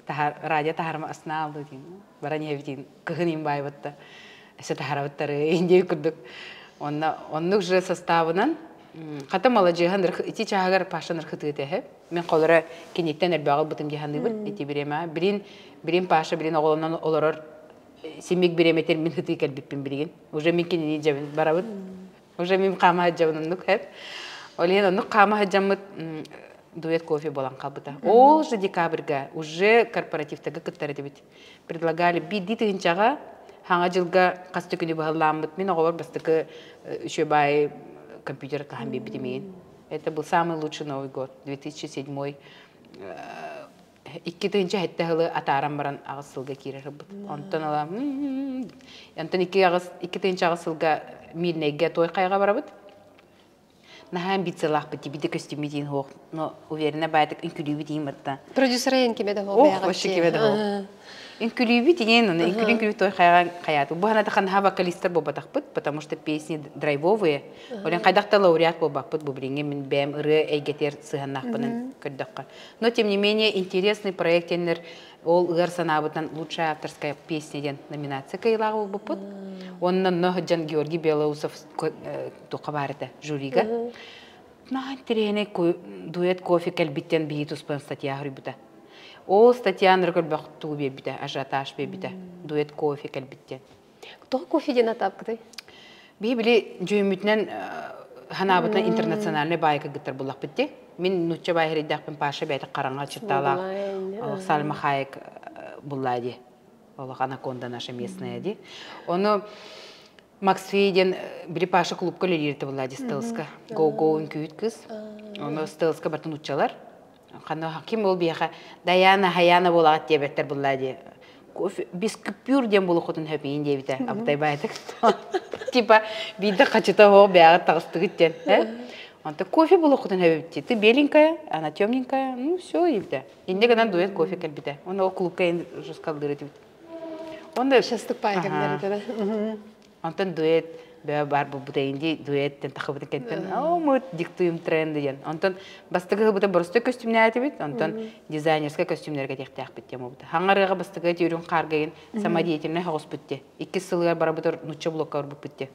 радио таһарма астына алды диин. Баран иһэбитин кыһын им баайбытта. Эсэ таһарабыттары индия курдук. Онно оннук же составынан хата маладьыаһан ити чааһыгар Паша нырхытыы тэһэ. Мин холоро киниттэн элбэҕи ылбытым дии саныыбын ити бириэмэ. Билин билин Паша билин оҕолонон олорор симик бириэмэтин мин хытыы кэлбиппин билигин. Уже мин кинини дьэбин барабын. Уже мин хаама сылдьабын оннук хэп. Ол иһин оннук хаама сылдьаммыт дуэт кофе буолан хаалбыта. Ол же декабрьга уже корпоративтарга кыттар этибит. Предлагали биирдии тыһыынчаҕа хаҥа дьылга хас да күнү быһаллааммыт. Мин оҕобор бастакы үчүгэй компьютер хаһан биэрбитим иһин. Это был самый лучший Новый год, 2007 2007 сылы атааран баран аҕыс сылга киирэр ылбыт. Онтон ыла онтон 2008 сылга Мирнэйгэ той хайаҕа барабыт. Наһаа амбициялаахпыт тибити көстүммүт иин хуох, но уверена баайтык үҥкүлүүбүт иин батта. Продюсер эйэн киме да Ох, вообще киме да хуох. Үҥкүлүүбүт иин, оны үҥкүлүү үҥкүлүү той хайаҕа хайааты. Бу хана ханха вокалистар буолбатахпыт, потому что песни драйвовые. Олен хайдах да лауреат буолбаппыт бу билиҥҥи мин бэйэм ырыа эйгэтигэр сыһаннаахпынан көрдөххө. Но тем не менее интересный проект диэннэр ол ыар санаабытынан лучшая авторская песня диэн номинация кыайыылааҕа буолбуппут. Онно онно сылдьан Георгий Белоусов туохха баар этэ жюрига. Наһаа интэриэһинэй дуэт кофе кэлбиттэн биһи туспан статья суруйбута. Ол статьяны көрбөх тугу биэрбитэ, ажиотаж биэрбитэ. Дуэт кофе кэлбиттэн. Тоҕо кофе диэн атаапкытай? Биһи били дьүһүммүтүнэн ханаабытынан интернациональный баайка гыттар буллахпыт дии. Мин нуучча баай хэрийдээхпин Паша бэйэтэ хараҥа черталаах Сальма Хайек буллаа дии. Олох анаконда наша местная дии. Ону Максфей диэн били Паша клубка үлэлиир буллаа дии Стелска. Го-го үҥкүүт кыз. Ону Стелска бартын нууччалар. Ханна ким ол биэхэ Даяна Хаяна буолаҕат диэбэттэр буллаа дии. Кофе без купюр диэн буолуоххутун сөпүйүн диэбитэ абытай баайтык. Типа биирдэ хачыта оһох бэйэҕит таҕыстыгыт диэн. Онтон кофе булуоххутун эбипти. Ты беленькая, она темненькая, ну все, диэбитэ. Инньэ гынан дуэт кофе кэлбитэ. Онно ол клубка жескаллыыр этибит. Онно Шастык паай кэмнэритэ. Онтон дуэт бөө бар булбута инди дуэттен тахыбытын кэнтэн оо мы диктуем тренды диэн. Онтон бастакы хыбыта боростой көстүүмнээтибит, онтон дизайнерскай көстүүмнэргэ тиэхтээхпит диэн буолбута. Хаҥарыаҕа бастакы түүрүн хааргайын самодеятельнай хоҕуспут те. Иккис сылыгар барабытыр нучча блокка барбыппыт те.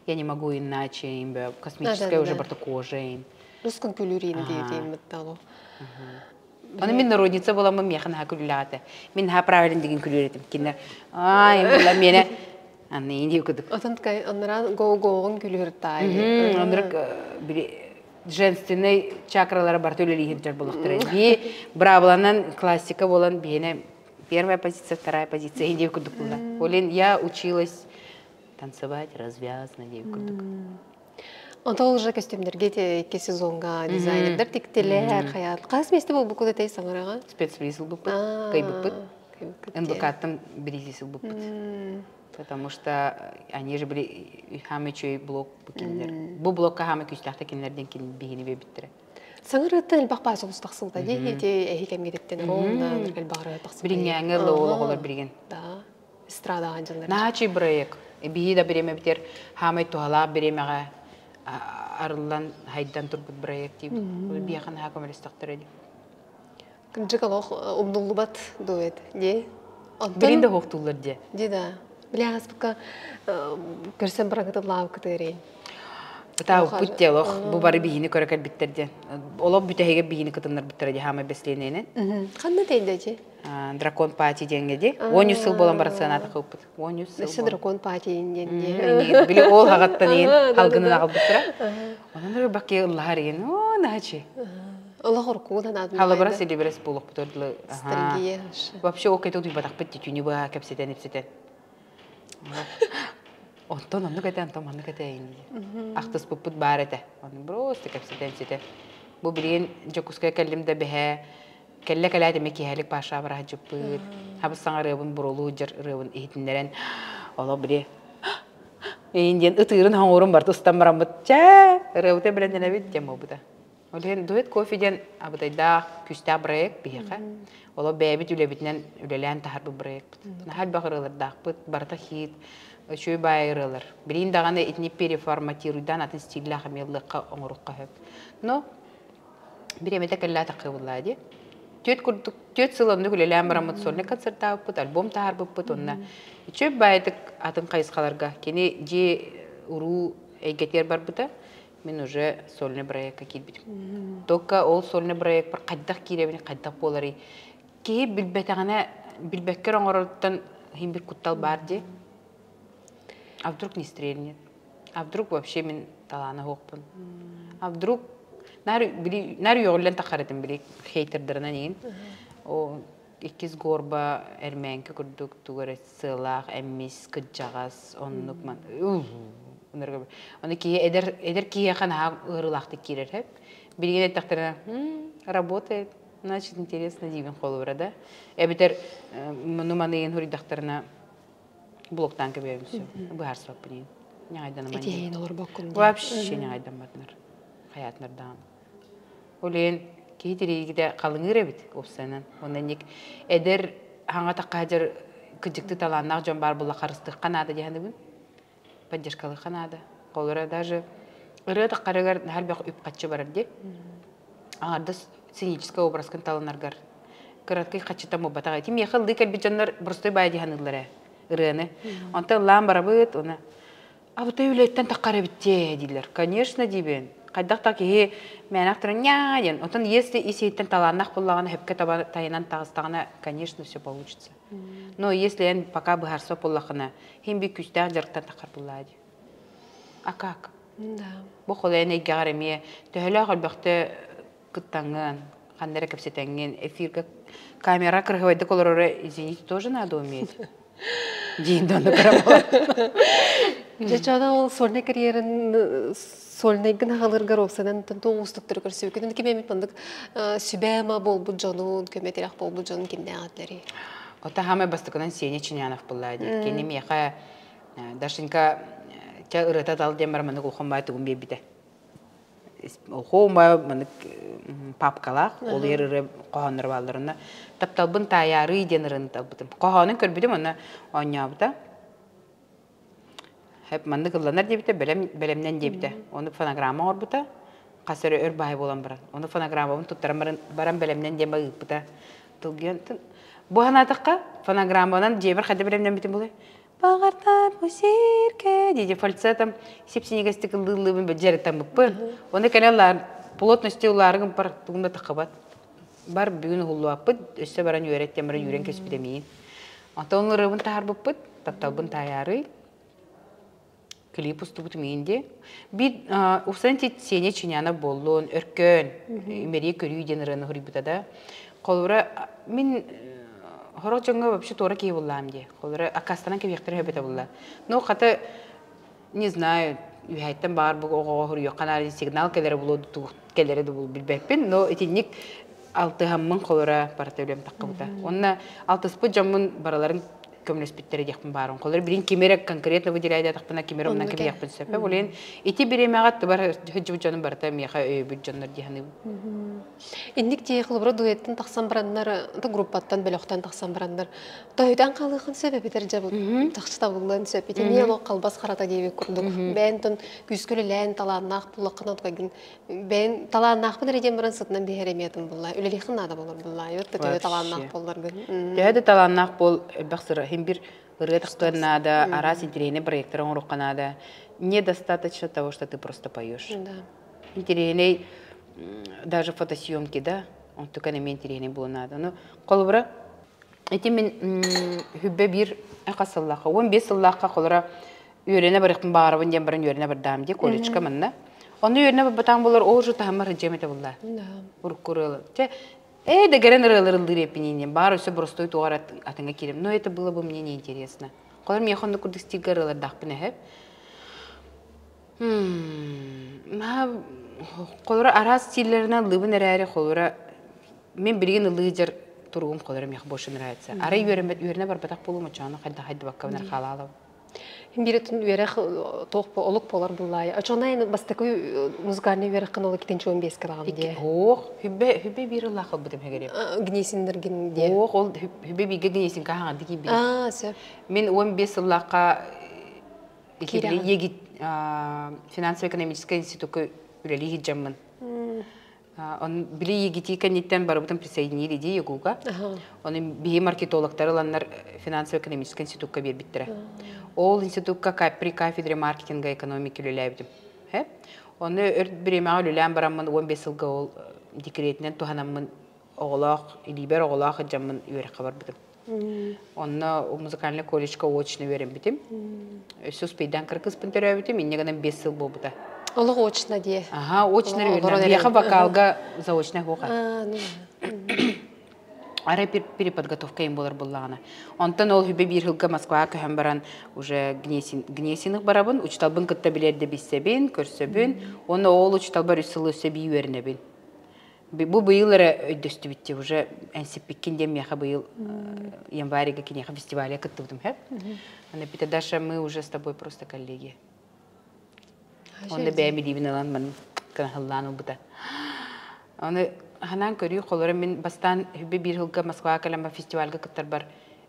Я не могу иначе, им космическая уже барта кожа им. Рускун күлүүриин диэтиим баттаҕу. Оны мин народница буоламмын миэхэ наһаа күлүүлээх этэ. Мин наһаа правильно деген күлүүр этим. Кинилэр ай була миэнэ анны инди кудук. Отон кай оннаран го-гоҕун күлүүр таай. Оннук били женственный чакралара барыта үлэлиир булахтара. Би брабланан классика болан биһине первая позиция, вторая позиция инди кудук була. Олен я училась танцевать развязно диэбит курдук. Онтон уже костюмдерге те икки сезонга дизайнердер тиктилер, хаят. Хас месте болбукут этэй саҥараҕа? Спецприз ылбыппыт, кыайбыппыт. НБК-тан бириз ылбыппыт. Потому что они же были хамы чөй блок бу кинилер. Бу блокка хамы күүстээхтэ кинилерден кин биһини биэбиттэрэ. Саҥарыттан элбэх баа соҕус тахсыбыта дии. Ити эһи кэмҥититтэн ровно элбэх тахсыбыта. Билиҥҥээҥҥэ ылла оҕолор билигин. Да. Эстрада дьоннор. Наачый проект. Биһи да бириэмэбитигэр хаамай туһалаах бириэмэҕэ арыллан хайдан турбут проект диибит. Биһиэхэ наһаа көмөлөстөхтөрө дии. Кырдьык олох умнуллубат дуэт дии. Билин да хоохтууллар дии. Дии да. Били ааспыкка көрсөн бараҥытыллаабыккытыырин. Ытаабыппыт дии олох бу бары биһини көрө кэлбиттэр диэн. Олох бүтэһигэ биһини кытыннарбыттара дии хаамай бэслиэнэйинэн. Ханна тейдэ дии? Дракон пати диэҥҥэ дии. 13 сыл буолан баран сыанаата кылпыт. 13 сыл. Өссө дракон пати диэн дии. Били ол хаҕаттан иин халгынын аҕалбыттара. Онон бакки ыллаһар иин. О, наһачи. Олох оркуун анаатын. Халыбара силиберес буолуохпут дылы. Вообще ол кэте утуйбатахпыт түнү быһа кэпсэтэн ипсэтэн. Онтон оннук этэ, онтон маннык этэ иин. Ахтыспыппыт баар этэ. Оны просто кэпсэтэн ипсэтэн. Бу билигин Дьокуускай кэллим да бэһэ Кэллэ кэлээт эмиэ киэһэлик Паша абыраһдьыппыт, хабыс саҥа ырыабын буруолуу дьар ырыабын иһитиннэрэн, олох били эйин диэн ытыырын хоҥуурун барыта устан бараммыт, чээ, ырыабыта бэлэмнэнэбит диэн буолбута. Ол иһин дуэт кофе диэн абытайдаах күүстээх проект биһиэхэ. Олох бэйэбит үлэбитинэн үлэлээн таһарбыт проекпыт. Наһаа элбэх ырыалардаахпыт, барыта хит, үчүгэй баай ырыалар. Билигин даҕаны итини переформатируйдаан атын стиллээх эмиэ ыллыахха оҥоруохха сөп. Но Бириэмэтэ кэллээтэххэ буоллаа дии. Түөрт курдук, түөрт сыл оннук үлэлээн бараммыт сольник концертаабыппыт, альбом таһаарбыппыт уонна үчүгэй баайытык атын хайысхаларга кини дьиэ уруу эйгэтигэр барбыта, мин уже сольный проекка киирбитим. Только ол сольный проекпар хайдах киирэбин, хайдах буоларый? Киһи билбэтэҕинэ, билбэккэр оҥороруттан иһин бир куттал баар дии. А вдруг не стрельнет? А вдруг вообще мин талаана суохпун? А вдруг наар били наар үөҕүллэн таххар этим били хейтердарынан иин. О иккис горба эрмээнки курдук тугу эрэ сыалаах эммис кыдьаҕас оннук ман Оны киһи эдэр эдэр киһиэхэ наһаа ыарыылаахтык киирэр хэп. Билигин эттэхтэринэ работает, значит интересно диибин холобура да. Эбэтэр муну маныйын хуруйдахтарына блоктаан кэбиһэбин все быһаарсыбаппын иин ньаҕайданаман Этиһин олорбоккун дии. Вообще ньаҕайдамматынар хайаатынар даҕаны. Ол иһин киһи тириигитэ халыҥыыр эбит уопсайынан. Уонна инник эдэр хаҥа таххаһадьар кыдьыкты талааннаах дьон баар буолла харыстыахха наада диэханыбын. Поддержкалыахха наада. Холоро даже ырыа таххарыгар наһаа элбэх үп-харчы барар дии. Аҥардас сценическай образкын талынаргар кыракый хаччыта буолбатах. Ити миэхэ ыллыы кэлбит дьоннор простой баай дии саныыллар ээ ырыаны. Онтон ыллаан барабыт, уна абытай үлэттэн таххар эбиттээ дииллэр. Конечно диибин. Хайдах да киһи мээнэх туран ньаа диэн. Оттон если ис иһиттэн талааннаах буоллаҕына, сөпкө таба тайынан таҕыстаҕына, конечно, все получится. Но если эн пока быһаарсар буоллаххына, хин би күүстээх дьарыктан таххар буоллаа дии. А как? Да. Бу холойон эйгэҕэр эмиэ төһөлөөх элбэхтэ кыттаҥҥын, ханна эрэ кэпсэтэҥҥин, эфиргэ камера кырыһыбайдык олороро, извините, тоже надо уметь. Диин да ону көрө Дьэ, чана ол сольнай карьерын сольнайгын аҕалыргар уопсанан туох уустуктары көрсүбүккүтүн ким эмит маннык сүбэ-ама буолбут дьонун, көмө-тирэх буолбут дьонун кимнээх этилэрий? Ота хаамай бастакынан Сеня Чинянов буллаа дии. Кини миэхэ Дашенька чэ ырыата тал диэн баран маннык улахан баай тугун биэрбитэ. Хома манык папкалаах, ол ер ыры хоһооннор бааллар. Тапталбын таайаарый диэн ырыны талбытым. Хоһоонун көрбүтүм, онно оонньообута. Хеп маннык ылланар диэбитэ, бэлэм бэлэмнэн диэбитэ. Ону фонограмма оҥорбута. Хас эрэ өр баай буолан баран. Ону фонограммабын туттаран баран, баран бэлэмнэн диэн ыыппыта. Тылгыйан бу санаатахха фонограмманан дьиэбэр хайда бэлэмнэммитим буолуой? Баҕартар бу сиргэ диэти фальцетом сип-синигестик ыллыыллыыбын дьарыктаммыппын. Оны кэлэн плотности улаарыгым пар тугум да таххабат. Бар бүгүн уһуллубаппыт, өссө баран үөрэттэн баран үүрэн кэспитэ миин. Онтон ырыабын таһарбыппыт, тапталбын таайаарый, клип устубутум иин дии. Биир уфсан Сеня Чинянов буоллун, Өркөн, Имэрии көрүү диэн ырыаны суруйбута да. Холобура, мин хорох дьоҥҥо вообще туора киһи буллаам дии. Холобура, аккаастанан кэбиэхтэрэ сөбөтө булла. Но хата, не знаю, үһэттэн баар бу оҕоҕо суруйуохха наада сигнал кэлэрэ булуо кэлэрэ да билбэппин, но итинник алтыһаммын холора барыта үлэм таххыбыта. Онно алтыспыт дьоммун барыларын көмөлөспүттэрэ диэхпин баарым. Холор билин ким эрэ конкретно выделяйдатахпына ким эрэ оннан кэбиэхпин сөп. Олен ити бириэмэҕэ тыбар сылдьыбыт дьонум барыта миэхэ өйөбүт дьоннор дии саныыбын. Инник тиэ холобура дуэттан тахсан бараннар, группаттан бөлөхтөн тахсан бараннар, тоһүтэн хаалыахын сөп эбитэр дьэ тахчы табыллыан сөп. Итини олох халбас харата диэбит курдук. Бэйэн тон күүскүлэлээн талааннаах буллаххына тугайгын бэйэн талааннаахпын эрэ диэн баран сытынан биһэр эмиэтин булла. Үлэлиэхин наада болор булла. Йот төһө талааннаах болларгын. Төһө да талааннаах бол элбэх сыра хим бир ырыа тахтыан наада, араас интэриэһинэй проекттары оҥоруохха наада. Недостаточно того, что ты просто поешь. Интэриэһинэй даже фотосъемки да, онтукан эмиэ интэриэһинэй буолуон наада. Ну, холобура, ити мин хүббэ биир хас сыллаахха, 15 сыллаахха холобура үөрэнэ барыахпын баҕарабын диэн баран үөрэнэ бардаам дии колледжка манна. Онно үөрэнэ барбатаҕым буолар, ол уже таһыммар сылдьыам этэ булла. Урукку ырыалар. Чэ, да гэрэн ырыалар ыллыыр эппиниинин, баар өссө боростуой туоҕар атыҥа киирим. Но это было бы мне неинтересно. Холор миэхэ оннук курдук стильгэ ырыалардаахпын эһэп. Холоро араас стиллэринэн ыллыыбын эрээри, холоро мин билигин ыллыы дьар туругум холоро миэхэ больше нравится. Арай үөрэммэт үөрэнэ барбатах буолуум очоonu хайда хайдыбаккабын хаалаалабын. Биирэтин үөрэх туох олук болар буллаайы. Очонай бастакы музыкальный үөрэххин ол иккитинчи 15-ке лагам дии. Ох, хүббе хүббе биир ыллаах ылбытым хэгерем. Гнесиндерген дии. Ох, ол хүббе бииргэ Гнесинка хаҥарды киирбит. Аа, сөп. Мин 15 сыллаахха егит финансово-экономическай институкка үлэлии сылдьаммын. Он били егити кэнниттэн барыбытын присоединили дии ЕГУга. Оны биһи маркетологтар ыланнар финансово-экономическай институкка биэрбиттэрэ. Ол институкка при кафедре маркетинга экономики үлэлээбитим. Оны өр бириэмэҕэ үлэлээн бараммын 15 сылга ол декретинэн туһанаммын оҕолоох, илиибэр оҕолоох сылдьаммын үөрэххэ барбытым. Онно музыкальный колледжка очно үөрэммитим. Өссө успейдаан кыра кыыспын төрөөбүтүм, инньэ гынан 5 сыл буолбута. Олох очно дии. Ага, очно үөрэнэн. Биэхэ вокалга заочно хуха. Арай переподготовка им болар буллаҕына. Онтон ол хүбэ биир сылга Москваҕа көһөн баран уже Гнесиных барабын, учуталбын кытта билэрдэ билсэбин, көрсөбүн. Уонна ол учуталбар үс сыл өссө бии үөрэнэбин. Бу быйыл эрэ өйдөстүбүт уже энсиппиккин диэн миэхэ быйыл январьга киниэхэ фестивале кыттыбытым хэп. Аны пита Даша, мы уже с тобой просто коллеги. Онно бэйэм илиибин ылан ман кынаһыллаан ылбыта. Аны ханаан көрүү холоро мин бастаан хүббэ биир сылга Москваҕа кэлэн фестивальга кыттарбар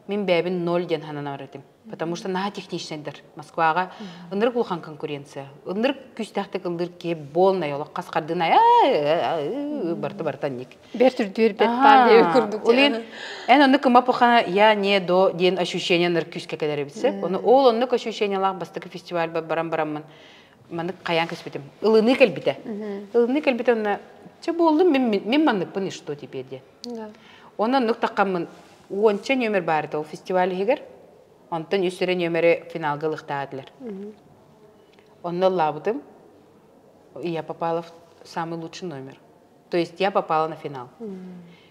мин бэйэбин ноль диэн хананар этим. Потому что наһаа техничнайдар Москваҕа ынырык улахан конкуренция. Ынырык күүстээхтик ыллыыр киһи буолнай олох хас хардыына барта барта ник. Бэр түрдүөр бэт баар диэбит курдук. Олен эн онну кыма я не до диэн ощущение ныр күүскэ кэлэр эбитсе. Оны ол оннук ощущениялаах бастакы фестиваль баран бараммын маннык хайаан көспүтүм. Ылыныы кэлбитэ. Ылыныы кэлбитэ онно чэ буоллум мин манныкпын и что теперь диэн. Онон оннук таххаммын уонча нүөмэр баар ол фестиваль иһигэр. Онтон үс эрэ нүөмэри финалга ылыхтаатылар. Онно ыллаабытым. И я попала в самый лучший номер. То есть я попала на финал.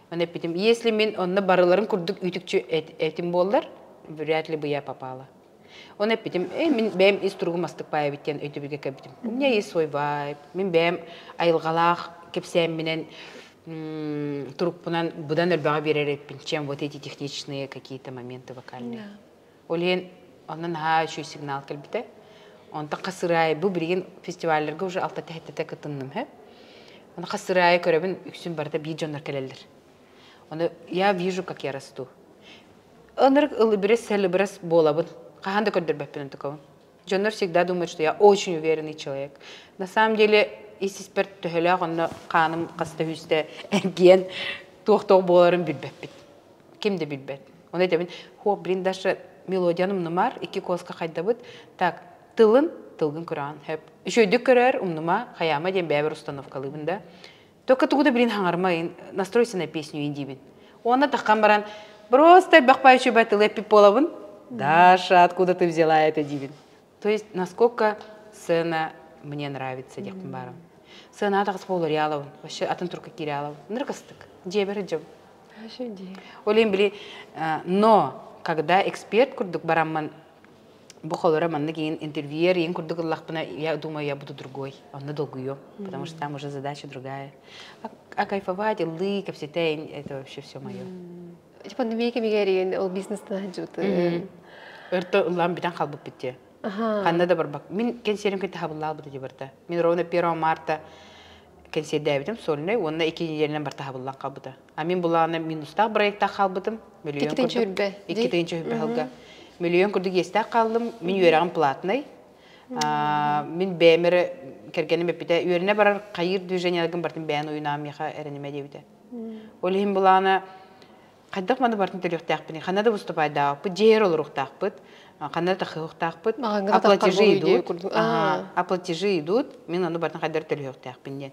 Оны эппитим, если мин онно барыларын курдук үтүкчү этим буоллар, вряд ли бы я попала. Он эппитим, мин бэйэм ис туругум астык баайбыттен өйдөбүлгэ кэбитим. У меня есть свой вайб. Мин бэйэм айылҕалаах кэпсээмминэн турукпунан быдан өрбөҕө биэрэр эппин, чем вот эти техничные какие-то моменты вокальные. Олен онон наһаа үчүгэй сигнал кэлбитэ. Онтон хасырай бу билигин фестивалларга уже алта тэһэттэтэ кытынным хэ. Оны хас сыры аайы көрөбүн, үксүн барыта биир дьоннор кэлэллэр. Оны я вижу, как я расту. Ынырык ылыбырес сэлыбырес буолабын. Хаһан да көрдөрбөппүн онтукабын. Дьоннор всегда думают, что я очень уверенный человек. На самом деле, ис-испэр төһөлөөх онно хааным хаста үстэ эргиэн туох-туох буоларын билбэппит. Ким да билбэт. Оны этэбин, хуо, блин, даже мелодияны умнумар, икки куоска хайдабыт. Так, тылын, тылгын көрөҕүн, хөп. Үчүгэйдик көрөр, умнума, хайаама диэн бэйэбэр установкалыыбын да. Только тугу да блин хаҥарма, настройся на песню диибин. Уонна таххан баран, просто элбэх үчүгэй тылы эппит буолабын. Даша, откуда ты взяла это диибин. То есть, насколько сцена мне нравится диэхпин баарым. Сцена таҕыс буолар вообще атын турка киирэ Ныркастык. Дьиэбэр дьом. Ол били, но когда эксперт курдук бараммын бу холоро манна кийин интервьюер иин курдук ыллахпына, я думаю, я буду другой. Онно долгуйуом, потому что там уже задача другая. А кайфовать, ыллыы, кэпсэтэ, это вообще все мое. Пандемия кэмигэр ол бизнестан жуты. Өртө ыллаан бүтэн халбыт битте. Ханна да барбак. Мин кэнсиэрим кэнтэ хабыллаабыт дии барта. Мин ровно 1 марта кэнсиэрдээбитим сольный, уонна икки неделянан барта хабыллаан халбыта. А мин булаана минустаах проекттаах халбытым. Миллион курдук. 2 тыһыынча сылга. Миллион курдук иэстээх хааллым. Мин үөрэҕим платный. Мин бэйэм кэргэним эппитэ үөрэнэ барар хайыыр движенияларгын бартын бэйэн уйунаам миэхэ эрэнимэ диэбитэ. Ол иһин булаана хайдах маны бартын төлүөхтээхпиний, ханна да выступайдаахпыт, дьиэр олоруохтаахпыт, ханна да тахыахтаахпыт, а платежи идут, а платежи идут, мин ону бартын хайдар төлүөхтээхпин диэн.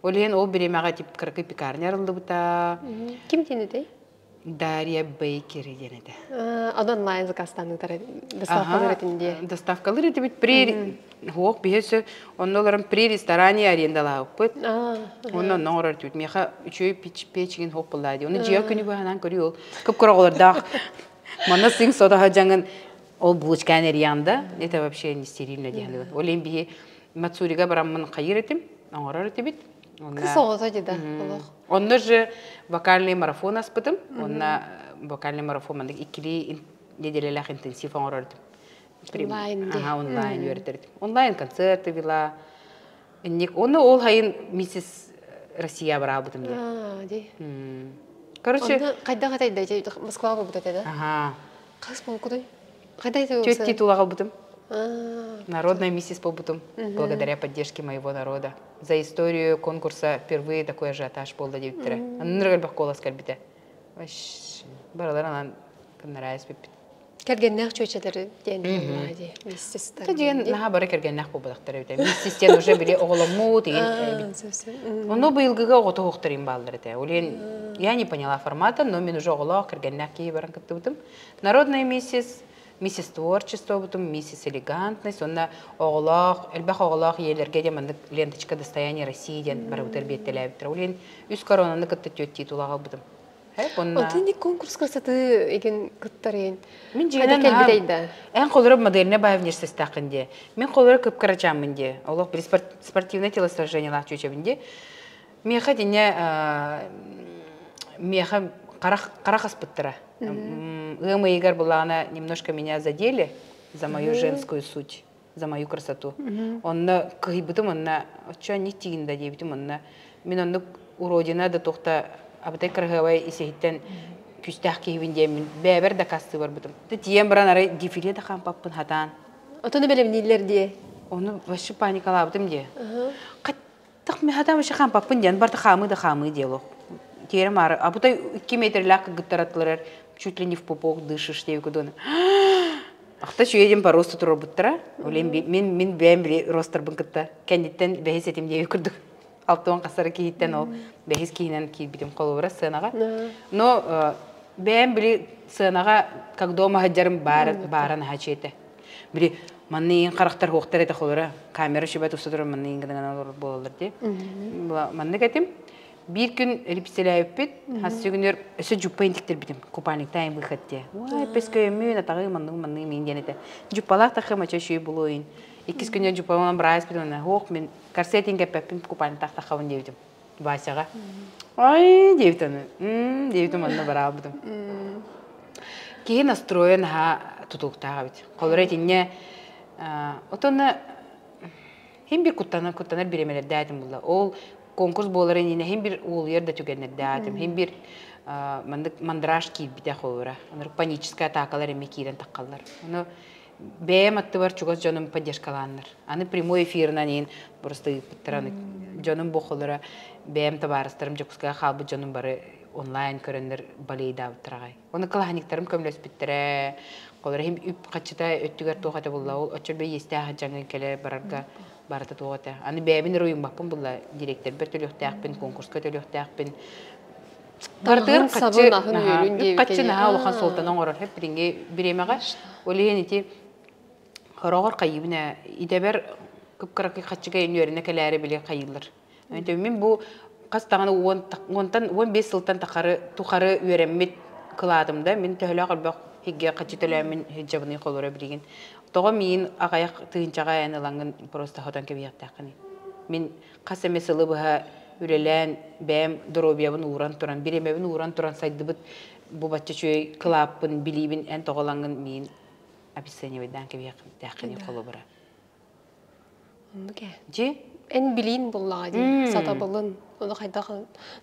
Ол иһин ол бириэмэҕэ тип кыракый пекарня арыллыбыта. Ким диэн Дарья Бейкер диэн этэ. Аны онлайн заказтаныытар доставкалар этин дии. Доставкалар этибит при хуох биһэсө онно олорон при ресторане арендалаабыппыт. Онно онно оҥорор этибит. Миэхэ үчүгэй печигин хуох буллаа дии. Оны дьиэ күнү быһанан көрүү ол кып-кыра оҕолордаах манна сыҥ сотоһо дьаҥын ол булочкаан эрийэҕин это вообще не стерильно диэн. Ол иһин биһи Мацурига бараммын хайыр этим, оҥорор этибит. Кыс оҕото дии да олох. Онно же вокальный марафон аспытым. Онно вокальный марафон маннык иккилии неделялаах интенсив оҥорор этим. Онлайн. Ага, онлайн үөрэтэр этим. Онлайн концерты вела. Инник оны ол хайын миссис Россия бараабытым дии. Дии. Короче, хайдах этайда Москва буолбут этэ да? Ага. Хас болкудай? Хайда Түөрт титул аҕалбытым. Народная миссис буолбутум, благодаря поддержке моего народа. За историю конкурса впервые такой ажиотаж буолла диэбиттэрэ. Аннырык элбэх куолас кэлбитэ. Баралар анан кыннарайыс бүппүт. Кэргэннээх чүөчэлэр диэн дии. Миссис диэн наһаа бары кэргэннээх буолбатахтар эбит. Миссис диэн уже били оҕоломмут деген эбит. Ону быйылгыга оҕото оһохторин бааллар этэ. Ол я не поняла формата, но мин уже оҕолоох кэргэннээх киһи баран кыттыбытым. Народная миссис, миссис творчество бутум, миссис элегантность, онно оҕолоох, элбэх оҕолоох ийэлэргэ диэн маннык ленточка достояние России диэн барыбытар биэттэлээбиттэр. Ол үс коронаны кытта түөрт титул аҕалбытым. Отын конкурска саты еген кыттарын. Мин дьиэнэн кэлбитей Эн холоро модельная баай университеттаахын дии. Мин холоро кып-кырачааммын дии. Олох били спортивное телосложениелаах чүчэбин дии. Миэхэ дине миэхэ харах аспыттара. Ыам ыйыгар булаана немножко меня задели за мою женскую суть, за мою красоту. Онно кыһыйбытым, онно оччо не тигин да диэбитим, онно мин оннук уродина да тухта абытай кырыһыабай исиһиттэн күстээх киһибин диэммин бэйэбэр дакаастыы барбытым. Тиийэн баран арай дефиле да хаампаппын хатаан. Отону бэлэмнииллэр дии. Ону вообще паникалаабытым дии. Хаттах мен хатаан вообще хаампаппын диэн барта хаамыы да хаамыы диэ Тиэрем ары абытай 2 метрлээх кыргыттар чуть ли не в пупок дышишь диэбит кудуна. Ахта чуедем по росту турбуттара. Олен мин бэйэм били ростарбын кытта кэнниттэн бэһис этим диэби курдук. Алтуон хасара киһиттэн ол бэһис киһинэн киирбитим холобура сценаҕа. Но бэйэм били сценаҕа как дома хаджарым бааран хачиэтэ. Били манны харахтар хуохтар этэ холора камера шибет устатыр манны гынан буолалар ди. Маннык этим. Биир күн репетициялээбиппит, хас күнүр өссө жуппа интиктер битим, купальниктаан выход те. Ой, пескөймүн, атагы манны манны мин диэн этэ. Жуппалаах тахы мача шүй булуин. Иккис күнү жуппалаан брайс битим, хоох мин корсетин кеппеппин купальниктаах тахабын диэбитим. Васяга. Ай, диэбитим. Диэбитим манна бараабытым. Киһи настроен ха тутулуктаах эбит. Холоро итинне отонна хим бир куттанар куттанар биремелердээтим булла. Ол Конкурс буоларын иннинэ иһин бир уолуйар да түгэннэрдээх Иһин бир маннык мандраж киирбитэ холура. Онор паническая атакалар эмиэ киирэн таххаллар. Ону бэйэм аттыбар чугас дьонум поддержкалааннар. Аны прямой эфирынан иһин просто ыыппыттара. Дьонум бу холура бэйэм табаарыстарым Дьокуускайга хаалбыт дьонум бары онлайн көрөннөр балейдаабыттар аҕай. Оны кылаһаниктарым көмөлөспүттэрэ. Холор иһим үп хаччыта өттүгэр туох этэ булла. Ол оччо бэй иэстээх дьаҥын кэлэ барарга барыта туох этэ. Аны бэйэбин эрэ уйуммаппын булла. Директорбар төлүөхтээхпин, конкурска төлүөхтээхпин. Бартыгар хаччы үп хаччы наһаа улахан суолтаны оҥорор хэп билиҥҥи бириэмэҕэ. Ол иһин ити хороҕор хайыыбын ээ идэбэр кып-кыракый хаччыга үөрэнэ кэлээри били хайыыллар. Мин бу хас даҕаны уонтан 15 сылтан тахары тухары үөрэммит кылаатым да мин төһөлөөх элбэх хигге хаччы төлөөммүн хиджабыны холоро билигин. Тоҕо миин аҕайах тыһыынчаҕа эн ылаҥҥын просто хотон кэбиһиэхтээххиний. Мин хас эмэ сылы быһа үлэлээн бэйэм доруобуйабын ууран туран, бириэмэбин ууран туран сайдыбыт бу бачча үчүгэй кылааппын, билиибин эн тоҕо ылаҥҥын миин обесценивайдаан кэбиһиэхтээххиний холобура. Оннук ээ. Дьи? Эн билиин буллаҕа дии, сатабылын. Ону хайдах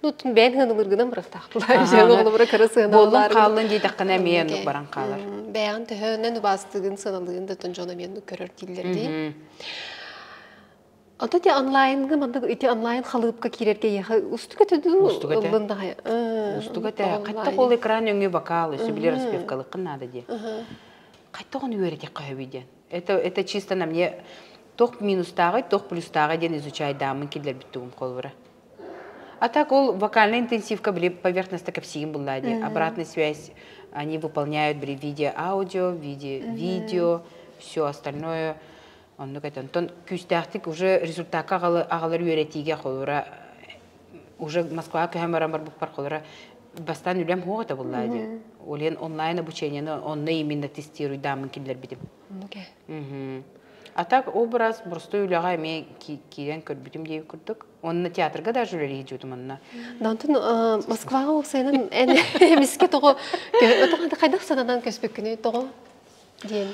ну бэйэн сыаналыыргынан барыахтаахтылар. Дьэ оҕолоро кыра Буоллун сыаналаары хааллын диэтэххинэ эмиэ оннук баран хаалар. Бэйэҕин төһөнөн убаастыгын сыаналыырын да дьон эмиэ оннук көрөр дииллэр дии. Ото ти онлайнга маннык ити онлайн халыыпка киирэргэ эйиэхэ устук этэ дуу Устук этэ. ыллын даҕай. Устук этэ. Хаттах ол экран өҥү вокал, өссө билэр распевкалыккын наада диэн. Хаттах ону үөрэтиэххэ сөбүй диэн. Это, это чисто на мне туох минустааҕый, туох плюстааҕый диэн изучайдааммын киллэрбит тугум холобура. А так ол вокальная интенсивка били поверхностно кэпсиигин буллаа дии. Обратная связь они выполняют били в виде аудио, в виде видео, все остальное оннук этэ. Онтон күүстээхтик уже результакка аҕалар үөрэтиигэ холобура уже Москваҕа көһөн баран барбыппар холобура бастаан үлэм суох этэ буллаа дии. Ол иһин онлайн обучениены онно именно тестируйдааммын киллэрбитим. А так образ простой үлэҕэ эмиэ киирэн көрбүтүм диэбит курдук. Онно театрга даже үлэлии сылдьыбытым онно. Онтон Москваҕа уопсайынан эн эмискэ тоҕо хайдах сананан көспүккүнүй тоҕо диэн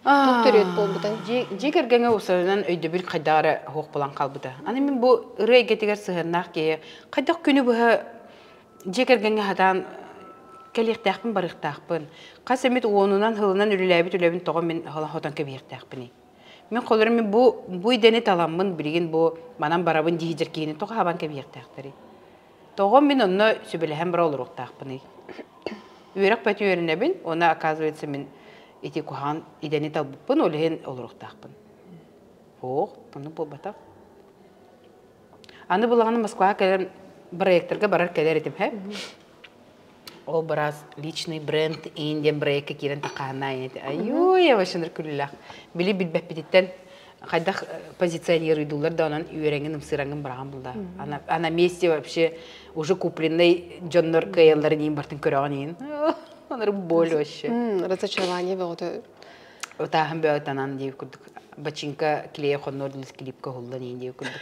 туох төрүөт буолбутай? Дьиэ кэргэҥҥэ уопсайынан өйдөбүл хайдах эрэ суох буолан хаалбыта. Аны мин бу ырыа эйгэтигэр сыһыаннаах киһи хайдах күнү быһа дьиэ кэргэҥҥэ хатаан кэлиэхтээхпин барыахтаахпын. Хас эмит уонунан сылынан үлэлээбит үлэбин тоҕо мин хотон кэбиһиэхтээхпиний? Мин холоро мин бу бу идэни таламмын билигин бу манан барабын дии дьэр киһини тоҕо хабан кэбиһиэхтээхтэрий? Тоҕо мин онно сүбэлэһэн бара олоруохтаахпыный? Үөрэх бөтө үөрэнэбин, уонна оказывается мин ити куһаҕан идэни талбыппын, ол иһин олоруохтаахпын. Суох, оннук буолбатах. Аны булаҕына Москваҕа кэлэн проекторга барар кэлэр этим, һэ? Ол быраас личный бренд иин диэн проекка киирэн таххаһынаа этэ. Айуу, я вообще күллэх. Били билбэппититтэн хайдах позиционируйдулар да онон үөрэҥин ымсыраҥын быраҕан булла. А на месте вообще уже купленный дьоннор кыайалларын иин бартын көрөҕүн иин. Онор боль вообще. Разочарование бөҕөтө. Отааһын бөҕөтанан дии курдук бачинка клея хоннор клипка уһуллан иин дии курдук.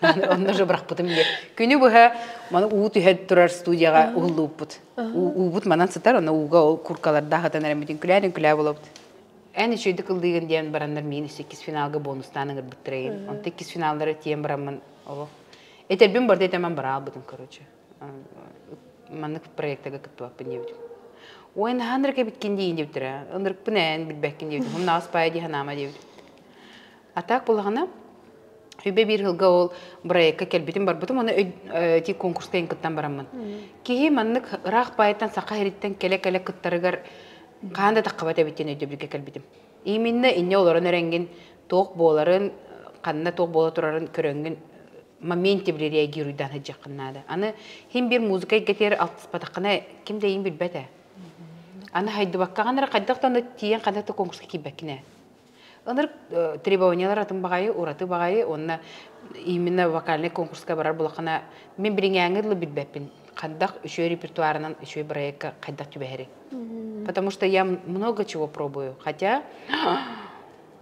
Онно же бырахпытым диye. Күнү быһа маны уу түһэ турар студияҕа уһуллууппут. Уубут манан сытар, онно ууга ол куркалардаах ытан эрэммитин күлээн күлээ болобут. Эн үчүгэйдик ыллыыгын диэн бараннар миин иккис финалга бонустаан ыҥырбыттара иин. Онто иккис финаллары тиийэн бараммын олох. Этэрбин барда этэмэн бараалбытым короче. Маннык проектага кыттыбаппын диэбитим. Ой, наһаа эбиткин диин диэбиттэрэ. Ынырыкпын ээн билбэккин диэбитим. Хомнаас паайа дии санаама диэбитим. А так булаҕына Үбэ биир сылга ол проекка кэлбитим барбытым, оны ити конкурска кыттан бараммын. Киһи маннык ыраах баайтан саха ириттэн кэлэ-кэлэ кыттарыгар хаан да таххабат эбит диэн өйдөбүлгэ кэлбитим. Именно инне олорон эрэнгин туох буоларын, ханна туох буола турарын көрөҥҥүн моменте били реагируйдаан сылдьыаххын наада. Аны хим бир музыка эйгэтигэр алтыспатаххына ким да иин билбэт ээ. Аны хайдыбаккаҕын эрэ хайдах да аны тиийэн ханна да конкурска киирбэккин ээ. Ынырык требованиялар атын баҕайы, ураты баҕайы уонна именно вокальнай конкурска барар булаххына мин билиҥээҥи дылы билбэппин. Хайдах үчүгэй репертуарынан үчүгэй проекка хайдах түбэһэри. Потому что я много чего пробую. Хотя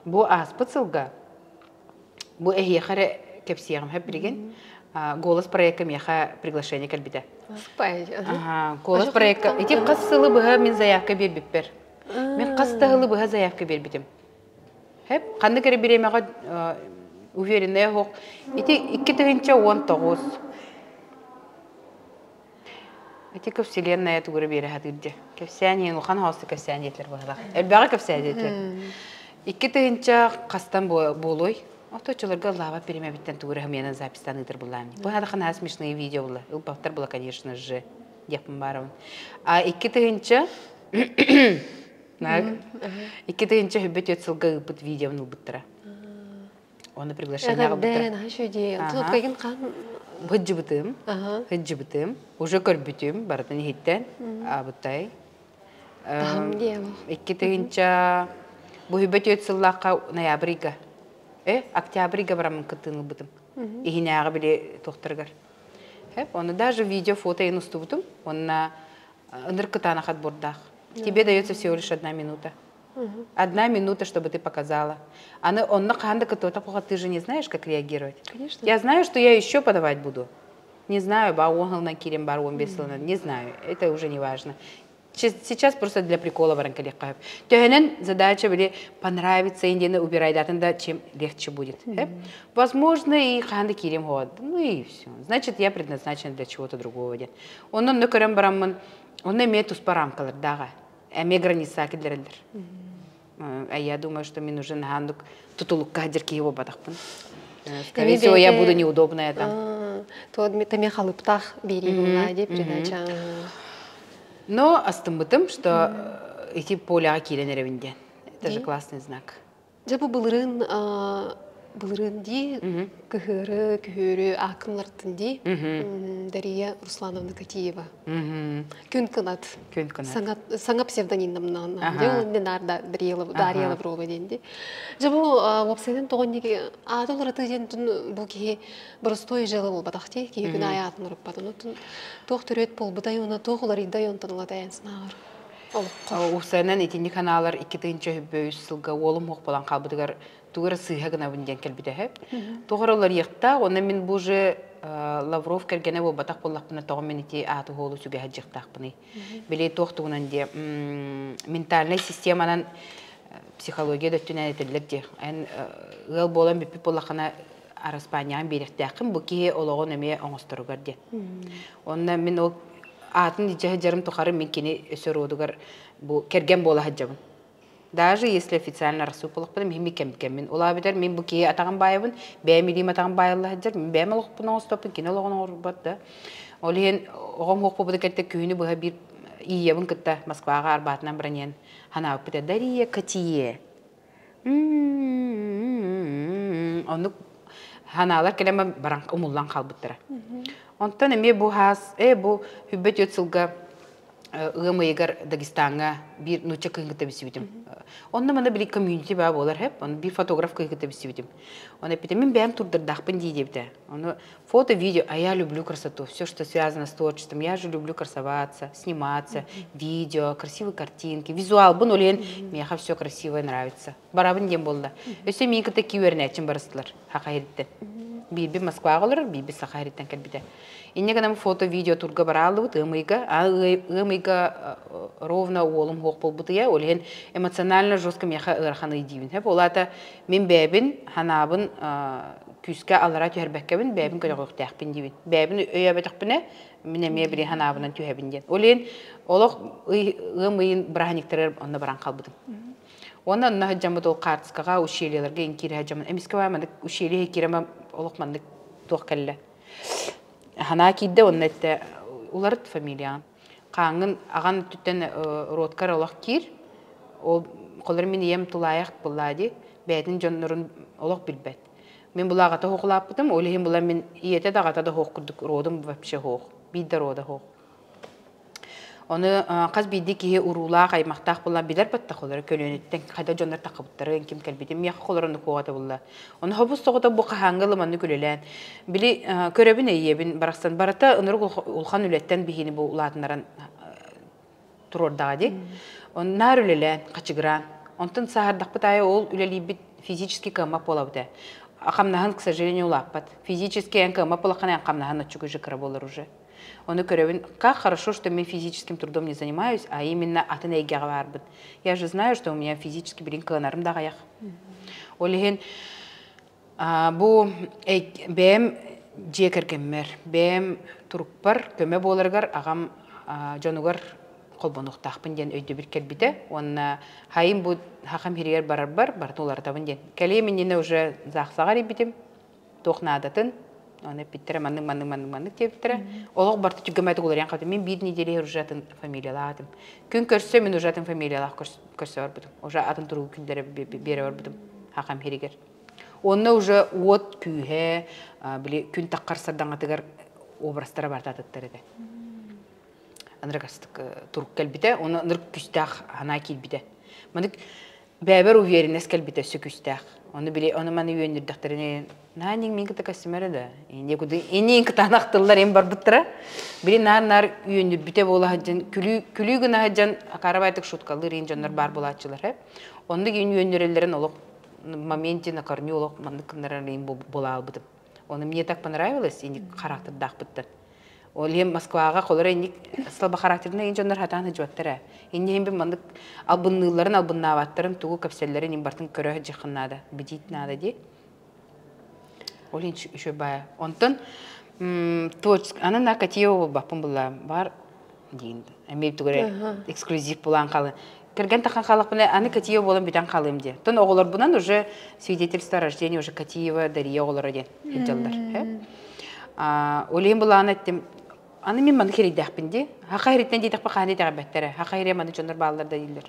бу ааспыт сылга бу эһиэхэ эрэ кэпсиэҕим хэп билигин Голос проекка миэхэ приглашение кэлбитэ. Голос проекка ити хас сылы быһа мин заявка биэрбиппэр. Мин хас да сылы быһа заявка биэрбитим. Хэп, ханнык эрэ бириэмэҕэ Уверенная суох. Ити 2019. Ити вселенная тугура биэрэ сатыыр дьэ. Кэпсээн иһин улахан хаоста кэпсээн диэтилэр быһалаах. Элбэҕи кэпсээн диэтилэр. 2000 хастан буолуой? Орточуларга лава перемэбиттэн тугура хымыянан записьтан ыытар буллаам. Бу хана смешные видео була. Ылбаттар була, конечно же. Диэхпин баарабын. А 2024 сылга ыыппыт видеоны ылбыттара. Оны приглашение ылбыттара. Хыджыбытым, хыджыбытым, уже көрбүтүм, барытын иһиттен, абытай. 2000 бу 24 сыллаахха ноябрьга, октябрьга бараммын кыттыын ылбытым. Иһинээҕи били туохтарыгар. Оны даже видео, фото ин устубутум. Онна ыныр кытаанах отбордаах. Тебе дается всего лишь одна минута. Одна минута, чтобы ты показала. Аны онно хаһан да кытыата ты же не знаешь, как реагировать. Конечно. Я знаю, что я еще подавать буду. Не знаю, ба 10 сылынан киирэн бар 15 сылынан, не знаю. Это уже не важно. Сейчас просто для прикола баран кэлиэххэ. Төһөнөн задача били понравится индияны убирайдатын да, чем легче будет. Возможно, и хаһан да киириэм суоҕа. Ну и все. Значит, я предназначена для чего-то другого. Онон көрөн бараммын, онно эмиэ туспа рамкалардаах. Эмиэ граница киллэрэллэр. А я думаю, что мне нужен хандук тутулукка сылдьар киһи буолбатахпын. Скорее всего, я буду неудобная там. Тами халыптах бири ди передача. Но астыммытым, что эти поля киирэн эрэбин диэн. Это же классный знак. Дьэ бу былырын былырын ди кыһыры күһүрү акымлартын ди Дария Руслановна Катиева. Күн кынат. Күн кынат. Саҥа псевдонимнамнан. Дьэ нарда Дарья Лаврова диэн. Дьэ бу уопсайынан тоҕон ааты уларытыы диэн бу киһи боростуой дьыала буолбатах дии. Киһи күн аайы аатын уруппатын. Туох төрүөт буолбутай уонна туох уларыйдай онтон улатайан санааҕар? Уопсайынан итинник ханаалар 2003 сылга уолум суох буолан хаалбытыгар тугу эрэ сыыһа гынабын диэн кэлбитэ. Туох эрэ уларыйыахтаах, онно мин бу уже Лавров кэргэнэ буолбатах буоллахпына, тоҕо мин ити ааты уолу сүгэ сылдьыахтаахпыный? Били туох тугунан диэ ментальнай системанан психология да өттүнэн этиллэр дии. Эн ыал буолан бүппүт буоллаххына араспаанньаҕын биэриэхтээххин бу киһи олоҕун эмиэ оҥосторугар диэн. Онно мин ол аатын илдьэ сылдьарым тухары мин кини өссө родугар бу кэргэн буола сылдьабын. Даже если официально арахсыы буоллахпына, мин кэм-кэммин. Улаабитар мин бу киһи атаҕын баайабын, бэйэм илиим атаҕын баайылла сылдьар, мин бэйэм олохпун оҥостоппун, кини олоҕун оҥорбот да. Ол иһин оҕом суох буолбута кэнтэ күһүнү быһа биир Иябын кытта Москваҕа Арбатынан баран иһэн ханаабыппыт Дария Катие. Оннук ханаалар кэлэн баран умуллан хаалбыттара. Онтон эмиэ бу хаас, бу 24 сылга ыам ыйыгар Дагестаҥҥа биир нуучча кыыһын кытта билсибитим. Онно манна били комьюнити баа буолар хэп, оны биир фотограф кыыһы кытта билсибитим. Оны эппитим, мин бэйэм турдардаахпын дии диэбитэ. Ону фото, видео, а я люблю красоту, все, что связано с творчеством. Я же люблю красоваться, сниматься, видео, красивые картинки, визуал. Бун олен, миэхэ все красивое нравится. Барабын диэн буолла. Өссө миин кытта киүөрнээччим барыстылар, Саха сириттэн. Биирби Москваҕа олорор, биирби Саха сириттэн кэлбитэ. Инньэ гынан фото, видео турга барааллыбыт ыам ыйга. Ыам ыйга ровно уолум суох буолбут ыйа. Ол иһин эмоционально жестко миэхэ ыарахан ый диибин. Ол аата мин бэйэбин, ханаабын күүскэ аллара түһэрбэккэбин, бэйэбин көтөҕүөхтээхпин диибин. Бэйэбин өйөөбөтөхпүнэ, мин эмиэ били ханаабынан түһэбин диэн. Ол иһин олох ыам ыйын бырааһынньыктарыгар онно баран хаалбытым. Уонна онно сылдьаммыт ол хаартыскаҕа ущельеларга иҥкиирэ сылдьаммын эмискэ баа маннык ущелье киирэмэ олох маннык туох кэллэ. Ханаа киирдэ уонна эттэ уларыт фамилияҕын. Хааҥҥын аҕан өттүттэн родкар олох киир. Ол холор мин ийэм тулаайах буоллаа дии. Бэйэтин дьоннорун олох билбэт. Мин була аҕата суох улааппытым, ол иһин була мин ийэтэ да аҕата да суох курдук родум вообще суох. Биир да рода суох. Ону хас биирдии киһи уруулаах, аймахтаах буолан билэр баттах олоро көлүөнэттэн хайда дьоннор таххыбыттарын, ким кэлбитин миэхэ холорон куоҕата булла. Ону хобус тоҕото бу хаһааҥҥы ылыманнык үлэлээн били көрөбүн эйиэбин барахсан барыта ынырык улахан үлэттэн биһини бу улаатыннаран туруордаҕа дии. Онно наар үлэлээн, хачыгыраан. Онтон сааһырдахпыт аайы ол үлэлиирбит физически кыаммат буолабыт ээ. Хамнаһын, к сожалению, улааппат. Физически эн кыаммат буолаххына эн хамнаһын оччугу уже кыра буолар уже. Ону көрөбүн, как хорошо, что мен физическим трудом не занимаюсь, а именно атын эйгэҕэ баарбын. Я же знаю, что у меня физически билин кыанарым да аҕыйах. Ол иһин Бу бэйэм дьиэ кэргэммэр, бэйэм турукпар көмө буоларыгар аҕам дьонугар холбонуохтаахпын диэн өйдөбүл кэлбитэ. Уонна хайым бу хахам хиригэр барарбар барытын уларытабын диэн. Кэлиэм иннинэ уже заахсаҕа эрийбитим. Туох наадатын, оны эппиттэрэ маннык маннык маннык маннык диэбиттэрэ. Олох барыта түгэмэтик уларыйан хаалбыта. Мин биир неделя уже атын фамилиялаах этим. Күн көрсө мин уже атын фамилиялаах көрсө барбытым. Уже атын туругу күнлэрэ биэрэ барбытым хахам хиригэр. Онно уже уот күүһэ, били күн таххар сардаҥатыгар образтара бартаатыттар этэ. Анырык астык турук кэлбитэ, оны ынырык күстээх ханаа киирбитэ. Манык бэбэр уверенность кэлбитэ өссө күстээх. Оны били оны маны үөннүрдэхтэрини наа нин мин кыта костюмера да инне куду иннин кытаанахтыллар им барбыттара. Били наар-наар үөннүрбүтэ буола сылдьан күлүү күлүү гына сылдьан акаарабайтык шуткалыыр иин дьоннор баар буолааччылар. Оннук иин үөннүрэллэрин олох моменте на корню олох маннык гыннарар буола албытым. Оны мне так понравилось, инник характердаахпыттан. Ол иһин Москваҕа холоро инник слабохарактерный дьоннор хатаан сылдьыбаттар ээ. Инни иһин маннык албынныылларын, албыннаабаттарын, тугу кэпсэллэрин ин бартын көрө сылдьыаххын наада, бдить надо дии. Ол иһин үчүгэй баайа. Онтон творческий, аны на Катиева буолбаппын булла бар диин эмиэ тугу эрэ эксклюзив булаан хаалан кэргэн тахан хаалахпына аны Катиева буолан бүтэн хаалыам диэн. Тон оҕолорбунан уже свидетельство о рождении уже Катиева Дария оҕолоро диэн сылдьаллар. Ол иһин былаан эттим аны мин маны хэрийдэхпин дии. Хаха хэриттэн диэтэхпэ хаһан итэҕэйбэттэрэ. Хаха хэриэ маны дьоннор бааллар да дииллэр.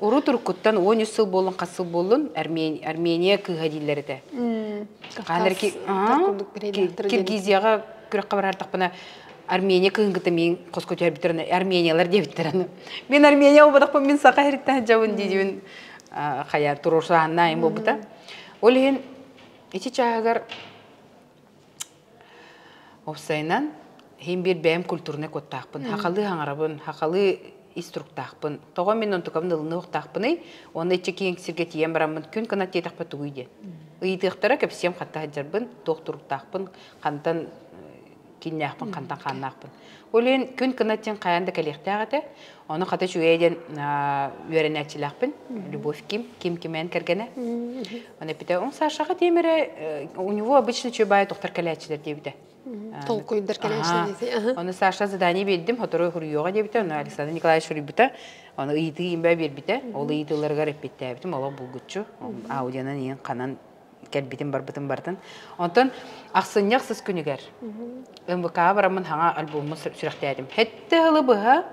Урут уруккуттан 13 сыл буоллун хас сыл буоллун Армения кыыһа дииллэр этэ. Киргизияҕа күрэххэ бараартахпына Армения кыһын кытта миин хоско түһэрбиттэр Армениялар диэбиттэр аны. Мин Армения буолбатахпын мин саха сириттэн сылдьабын диибин хайа туруорсаһаннаайым буолбута. Ол иһин ити чааһыгар уопсайынан иһин биир бэйэм культурнай куттаахпын. Хахалыы хаҥарабын, хахалыы ис туруктаахпын. Тоҕо мин онтукабын ылыныахтаахпыный? Уонна иччи киэҥ сиргэ тиийэн бараммын күн кынат диэтэхпэ тугуй диэн. Ыйытыахтара кэпсиэм хатта сылдьарбын, туох туруктаахпын, хантан кииннээхпин, хантан хааннаахпын. Ол иһин күн кынат диэн хайаан да кэлиэхтээх этэ. Ону хата үчүгэй диэн үөрэнээччилээхпин. Любовь Ким, Ким Кимэн кэргэнэ. Оны эппитэ, он Сашаҕа тиэмэрэ, у него обычно чөбай тохтор кэлээччилэр диэбитэ. Толкуйдар кэлээччилэр. Оны Саша задание биэрдим, хотору хуруйуоҕа диэбитэ, ону Александр Николаевич суруйбута. Оны ыйытыы имбэ биэрбитэ. Ол ыйытыыларыгар эппиттээбитим, олох булгуччу. Аудионан иин ханан кэлбитим барбытым бартын. Онтон ахсынньы ахсыс күнүгэр МВК бараммын хаҥа альбоммун сүрэхтээтим. Хэтте ылы быһа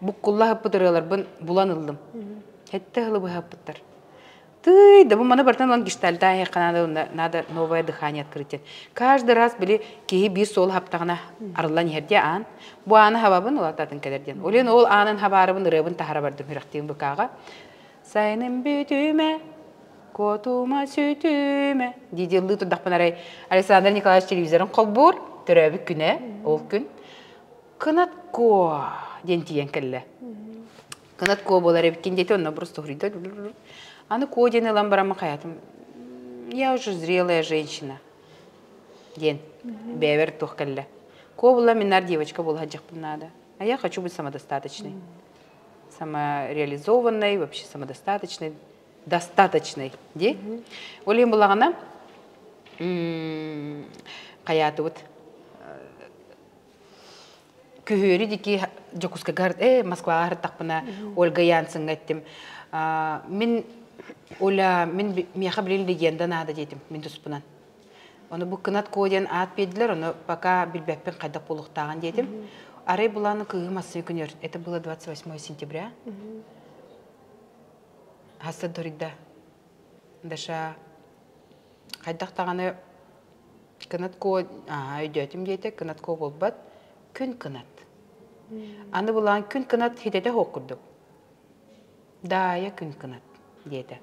буккулла хаппыт ырыаларбын булан ыллым. Хэтте ылы быһа хаппыттар. Тый, да бу маны бартан ылан гештальта надо, надо новое дыхание открыть. Каждый раз били киһи биир суол хаптаҕына арыллан иһэрдиэ аан. Бу ааны хабабын улаататын кэлэр диэн. Олен ол аанын хабаарыбын ырыабын таһара бардым сүрэхтиин быкааҕа. Сайыным бүтүмэ, куотума сүтүмэ дии ыллыы турдахпын арай Александр Николаевич телевизорын холбуур, төрөөбүт күнэ ол күн. Кынат куо диэн тиийэн кэллэ. Кынат куо буолар эбиккин диэтэ, онно просто суруйда. Аны куо диэн ылан бараммын хайатым. Я уже зрелая женщина диэн бэйэбэр туох кэллэ. Куо була миннар девочка буола сылдьыахпын наада. А я хочу быть самодостаточной. Самореализованной, вообще самодостаточной, достаточной дии. Ол иһин булаҕына хайаатыбыт күһүөрү дики Дьокуускайга Москваҕа сырыттахпына Ольга Янсеҥҥа эттим мин Оля мин миэхэ билин легенда наада диэтим мин туспунан Ону бу Кынат Куо диэн аат биэрдилэр, ону пока билбэппин хайдах буолуохтааҕын диэтим. Арай булааны кыыһым ассыы күнүөр, это было 28 сентября. Хаста дорийда. Даша хайдах даҕаны Кынат Куо өйдөөтүм диэтэ, Кынат Куо буолбат, күн кынат. Аны булаан күн кынат хитэтэ суох курдук. Даайа күн кынат диэтэ.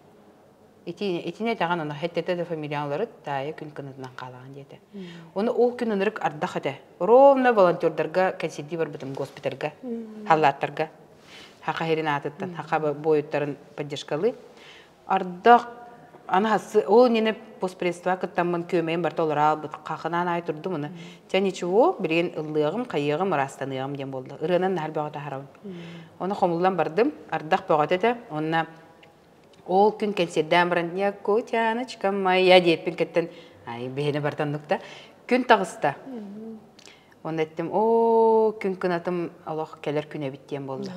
Ити итини этэҕин ону хэттэтэ да фамилиялары Даайа күн кынатынан хаалаҕын диэтэ. Ону ол күн ынырык ардах этэ. Ровно волонтердарга кэнсиэрдии барбытым госпитальга, халлааттарга. Хаха сирин аатыттан, хаха буойуттарын поддержкалыы. Ардах аны хассы ол иннинэ постпредство кыттаммын күөмэйим барыта олоро аалбыт хахынаан аай турдум уну чэ ничего билигин ыллыаҕым хайыаҕым ыраастаныаҕым диэн буолла ырыанан наһаа бөҕө таһарабын ону хомуллан бардым ардах бөҕөтө этэ уонна. Ол күн кэнсиэрдээн баран «Якутяночка моя» диэппин кэттэн ай биһини бартаннук да күн таҕыста. Онно эттим оо күн кынатым олох кэлэр күн эбит диэн буолла.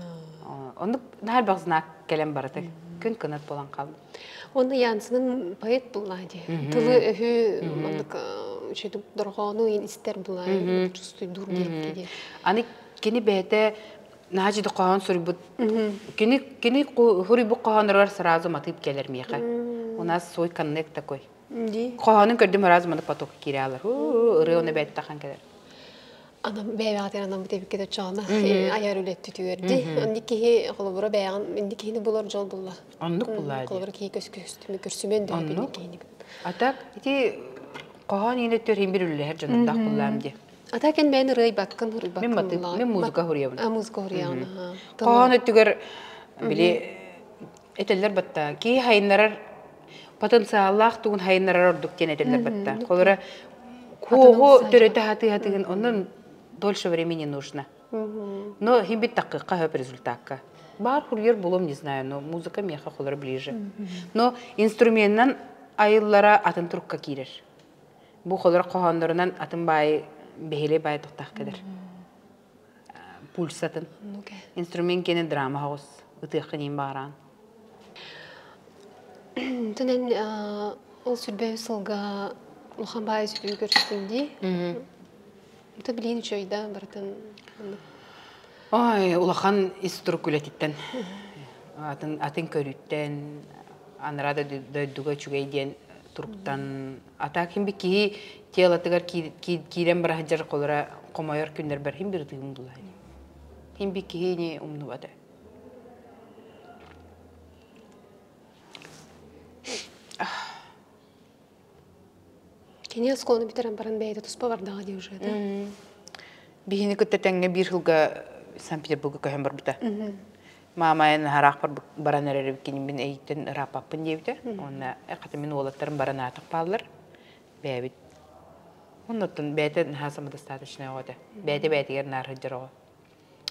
Оннук наһаа элбэх знак кэлэн барыта күн кынат буолан хаалла. Онно Янсенын поэт булла дии. Тылы өһү маннык үчүгэй дорҕоону истэр булла чувствуйдуур диэкки Аны кини бэйэтэ наһаа дьиде хоһоон суруйбут. Кини кини хуруйбут хоһоонноругар сразу матыып кэлэр миэхэ. У нас свой коннект такой. Хоһоонун көрдүм сразу маны поток киирэ алар. Ырыа оны бэйэттахан кэлэр. Анам бэйэҕитин анаммыт эбиккит оччоҕуна айар үлэт түтүгэрди. Онник киһи холобура бэйэҕин инник киһини булар дьол булла. Оннук булла. Холобура киһи көскөстүмү көрсүмэн дөһөбүн киһини. А так ити хоһоон иинэ төрһин бир үллэһэр дьонурдаах буллаам ди. А так эн бэйэн ырыайбаккын хуруйбаккын Мин матыып, мин музыка хуруйабын. А музыка хуруйаҕын. Хоһоон өттүгэр били этэллэр батта киһи хайыннарар потенциаллаах тугун хайыннарар ордук диэн этэллэр батта. Холобура куоҕу төрөтө хатыы-хатыгын онон дольше времени нужно. Но химбит таккыкка хөп результакка. Бар курьер булум не знаю, но музыка меха холор ближе. Но инструментынан айыллара атын турукка киирэр. Бу холор хоһооннорунан атын баай бэһилэй баай тохтах кэлэр. Пульсатын. Инструмент кene драма хоҕус ытыахха ним баараан. Тунен ол сүрбэ сылга улахан баай сүтүү көрүстүн дии. Это билин үчүгэй да барытын Ой, улахан ис турук үлэтиттэн атын атын көрүүттэн анараа дойдуга үчүгэй диэн туруктан ата ким би киһи телотыгар киирэн бара сылдьар холора хомойор күннэрбэр хим бир ытыгым булаа хим би киһини умнубата Кини оскуоланы бүтэрэн баран бэйэтэ туспа бардаҕа дии уже да. Биһини кытта тэҥҥэ биир сылга Санкт-Петербурга көһөн барбыта. Маама эн хараах баран эрэр кинимин эйиттэн ырааппаппын диэбитэ. Уонна хата мин уолаттарым баран аатах бааллар. Бэйэбит. Оннуттан бэйэтэ наһаа самодостаточная оҕо этэ. Бэйэтэ бэйэтигэр наар сылдьар оҕо.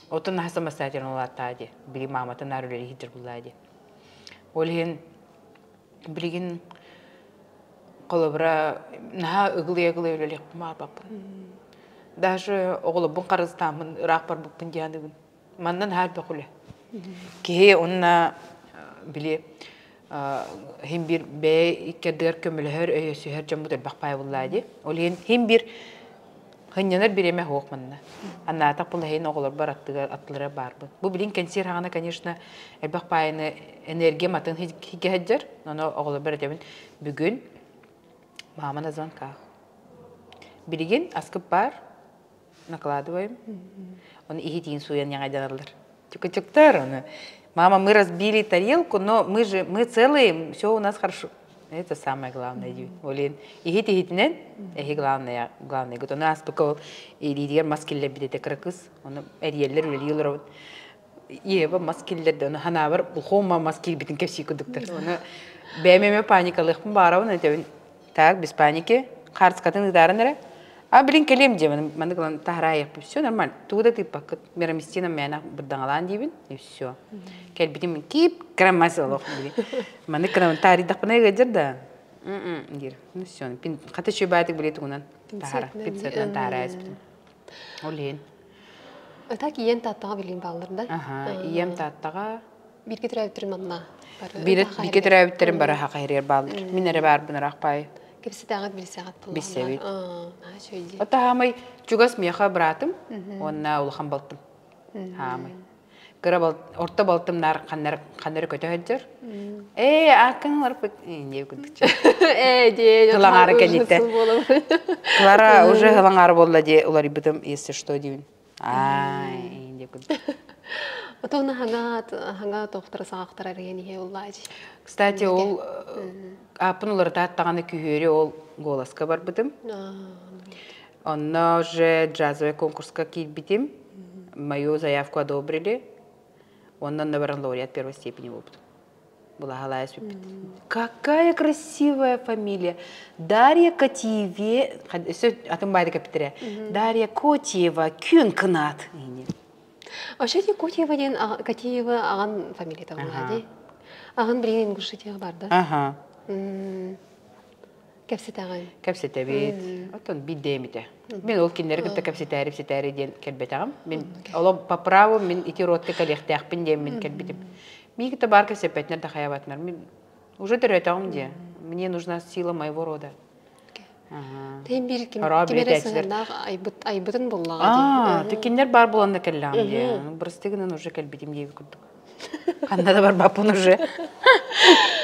Оттон наһаа самостоятельно улааттаа дии. Били маамата наар үлэлии сылдьар буллаа дии. Ол иһин Билигин холобура наһаа ыгылыйа-ыгылыйа үлэлиэхпин баҕарбаппын. Даже оҕолорбун харыстааммын ыраах барбыппын диэн Манна наһаа элбэх үлэ. Киһи уонна били хим биир бэйэ икки ардыгар көмөлөһөр, өйөсүһэр дьоммут элбэх паай буллаа дии. Ол иһин хим биир Хынньанар бириэмэ суох манна. Аннаатах булаһын оҕолорбор аттыгар аттылара баарбын. Бу билин кэнсиэр хаҕана, конечно, элбэх паайыны энергия матын хигэ сылдьар. Ону оҕолорбор этэбин бүгүн мама на звонках. Билигин аскып баар, накладываем. Оны иһитиин сууйан яҥайданаллар. Чукачуктар оны. Мама, мы разбили тарелку, но мы же, мы целые, все у нас хорошо. Это самое главное дии. Олин иһит иһитинэн, эһи главное, главное. Ону ааспыкка ол илиитигэр мас киллэрбит этэ кыра кыз. Ону эрийэллэр үлэлии олоробут. Ева мас киллэрдэ, ону ханаабар ухуома мас киирбитин кэпсии курдуктар. Ону бэйэм эмэ паникалыахпын баарабын этэбин. Так, без паники. Хаарыскатын ыытааран эрэ. А, блин, кэлиэм диэмэн, маннык ылан таһараайыахпын. Все нормально. Тугу да тыыппаккыт. Мирамистина мээнэ бырдаҥалаан диибин, и все. Кэлбитим киип кыраммас олох Маннык кынабын таарыйдахпына ыалдьар да. диир. Ну все, хата үчүгэй баатык биле тугунан таһара, пинцетынан таһара эспитим. Ол иһин. Так ийэн тааттаҕа билигин бааллар да? Аха, ийэм тааттаҕа. Бииргэ төрөөбүттэрим манна бары. Бииргэ төрөөбүттэрим бары хаха хэригэр бааллар. Мин эрэ баарбын ыраах паай. Кэпсэтээҕит билсэҕит буллаҕына. Билсэбит. Ота хаамай чугас миэхэ быраатым уонна улахан балтым. Хаамай. Кыра бал орто балтым наар ханнар ханнары көтө сылдьар. Ээ, ааккын ыларбыт диэ курдук. Ээ, диэ. Хылаҥаары кэнниттэн. Клара уже хылаҥаары буолла диэ уларыйбытым, если что диибин. Ай, диэ курдук. Отон хаҥа хаҥа тохтара саҕахтара эрийэн иһэ уллаажи. Кстати, ол ааппын уларытаат даҕаны күһүөрү ол голоска барбытым. Онно уже джазовый конкурска киирбитим. Мою заявку одобрили. Онно онно баран лауреат первой степени буолбутум. Булаһалаайа сүппүт. Какая красивая фамилия. Дарья Котиеве, өссө атын баайды кэппитэрэ. Дарья Котиева күн кынат. Вообще Котиева диэн Котиева аҕан фамилията буолла дии. Аҕын билигин Ингушетияҕа бар да? Аха. Кэпсэтэҕин? Кэпсэтэбит. Оттон биирдэ эмитэ. Мин ол кинилэри кытта кэпсэтээри сэтээри диэн кэлбэтэҕим. Мин олох по праву мин ити родка кэлиэхтээхпин диэн мин кэлбитим. Миигин кытта баар кэпсэппэтинэр да хайабатынар. Мин уже төрөөтөҕүм диэ. Мне нужна сила моего рода. Тэн биир ким ким эрэ сыһыаннаах айбыт айбытын буллаҕа дии. Кинилэр баар буолан да кэллэҕим дии. Бырастыы гынан уже кэлбитим диэбит курдук. Ханна да барбаппын уже.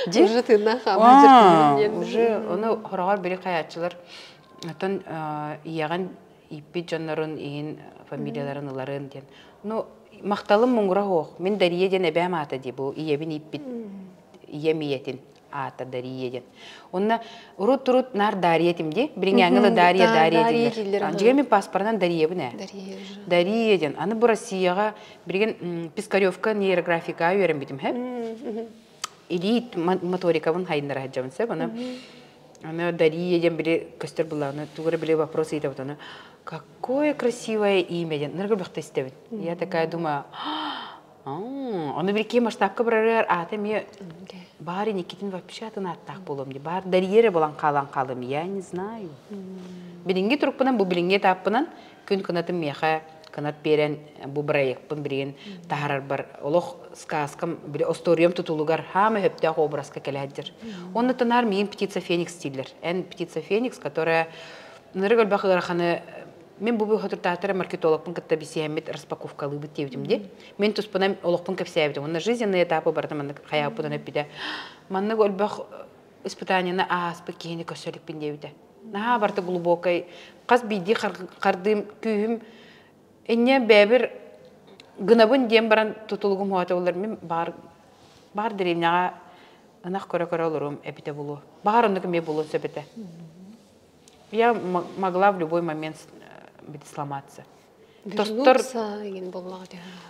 Уже тыыннаах хаалбыт диэн. Уже ону хороҕор били хайааччылар оттон ийэҕин ииппит дьоннорун иһин фамилияларын ыларын диэн. Ну махталым муҥура суох. Мин Дария диэн эбээм аата дии бу ийэбин ииппит ийэм ийэтин аата Дария диэн. Онно урут-урут наар Дария этим дии. Билиҥҥээҥҥи да Дария Дария дииллэр. Дьиҥэ мин паспорынан Дариябын ээ. Дария диэн. Аны бу Россияҕа билигин Пискаревка нейрографикаҕа үөрэммитим һэ. Илии моторикабын хайыннара сылдьабын сөп. Аны аны Дария диэн били көстөр буллаҕына тугу эрэ били вопрос ыйытабыт аны какое красивое имя диэн ныргы бөхтө истэбин. Я такая думаю Ону бир киһи масштабка барарыгар аата эмиэ баар иниккитин вообще атын ааттаах буолуом дии. Баар Дарья эрэ булан хаалан хаалым, я не знаю. Билиҥҥи турукпунан, бу билиҥҥи этаппынан күн кынатым миэхэ кынат биэрэн бу проекпын билигин таһаарарбар олох сказкам, били остуоруйам тутулугар хаама сөптөөх образка кэлэ сылдьар. Онно тынаар миигин птица феникс дииллэр. Эн птица феникс, которая ынырык элбэх ыараханы Мин бу быһатыртаатара маркетологпын кытта билсиһэммит распаковкалыыбыт диэбитим дии. Мин туспунан олохпун кэпсээбитим. Уонна жизненный этапы барыта маннык хайааппытын эппитэ. Маннык өлбөх испытанияны ааспыт киһини көрсө иликпин диэбитэ. Наһаа барыта глубокай, хас биирдии хардыым күүһүм инньэ бэйэбэр гынабын диэн баран тутулугум хоото болар мин баар баар дэриэбинэҕэ ынах көрө-көрө олоруом эбитэ буолуо. Баҕар оннук эмиэ буолуон сөп этэ. Я могла в любой момент сломаться. Тостор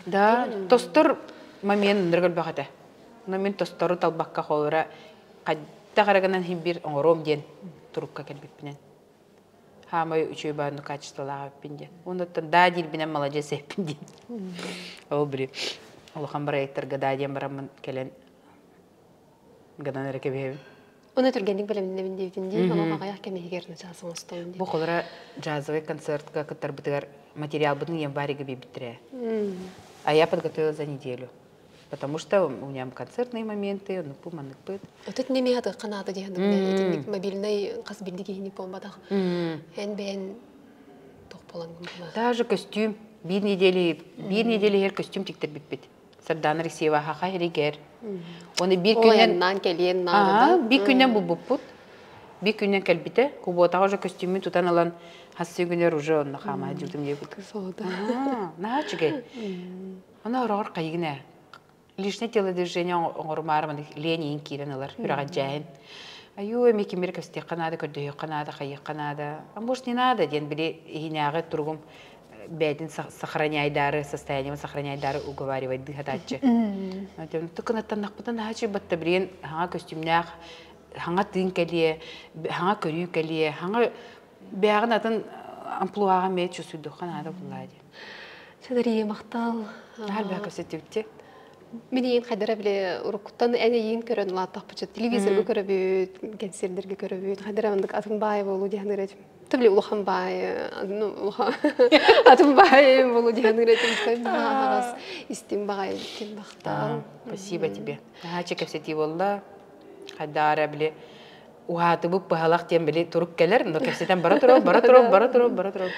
Да, тостор момент ынырык элбэх этэ. Но мин тостору талбакка холура хайдах эрэ гынан иһин биир оҥоруом диэн турукка кэлбиппинэн. Хаамай үчүгэй баанну качестволаах эппин диэн. Оннуттан да диирбинэн маладьыас эппин диэн. Ол били улахан проекттарга да диэн бараммын кэлэн гынан эрэ кэбиһэбин. Оны түргэнник бэлэмнэнэбин диэбитин дии, олох аҕыйах кэм иһигэр начаас оҥостон дии. Бу холоро джазовый концертка кыттарбытыгар материалбытын январьга биэрбиттэрэ. А я подготовила за неделю. Потому что у меня концертные моменты, оннукпу манныкпыт. Отут неме хатыкка наада диэн итинник мобильный хас бирди киһини буолбатах. Эн бэйэн туох буолан Даже костюм биир недели биир неделя иһэр костюм тиктэрбиппит. Сардаана Алексеева хаха иһигэр. Оны биир күннэн кэлиэн наада да. Биир күннэн булбуппут. Биир күннэн кэлбитэ. Куботаҕа уже көстүүмүн тутан ылан хассы күнэр уже онно хаама дьылдым диэбит. Наһаа үчүгэй. Аны ороҕор хайыгын ээ. Лишнее телодвижение оҥорумаары маны лень иин киирэн ылар, үрэҕэдьээһин. Айуу, эми кимир көстүөххэ наада, көрдөһүөххэ наада, хайыахха наада. А может не надо диэн били иһинээҕи туругум бэйэтин сохраняйдаары, состояниебын сохраняйдаары уговаривать дыхатааччы. Тыкынаттаннахпытын наһаа чуйбатта билигин хаҥа көстүүмнээх, хаҥа тыын кэлиэ, хаҥа көрүү кэлиэ, хаҥа бэйэҕин атын амплуаҕа эмиэ чувствуйдуохха наада буллаа дии. Сэнэрийэ махтал. Наһаа элбэх кэпсэтибитти. Мин ийин хайдара биле уруккуттан эн эйиин көрөн улааттахпыча телевизорга көрөбүт, кэнсиэрдэргэ көрөбүт, хайдара мандык атын баай болуу диэн этим. Тыбли улахан баай, ну, атын баай болуу диэн этим. Наһаа истин баҕай ким махтал. Спасибо тебе. Наһаа кэпсэтии буолла. Хайдара били уһаатыбыт быһалах диэн били турук кэлэр, но кэпсэтэн бара турар, бара турар, бара турар, бара турар.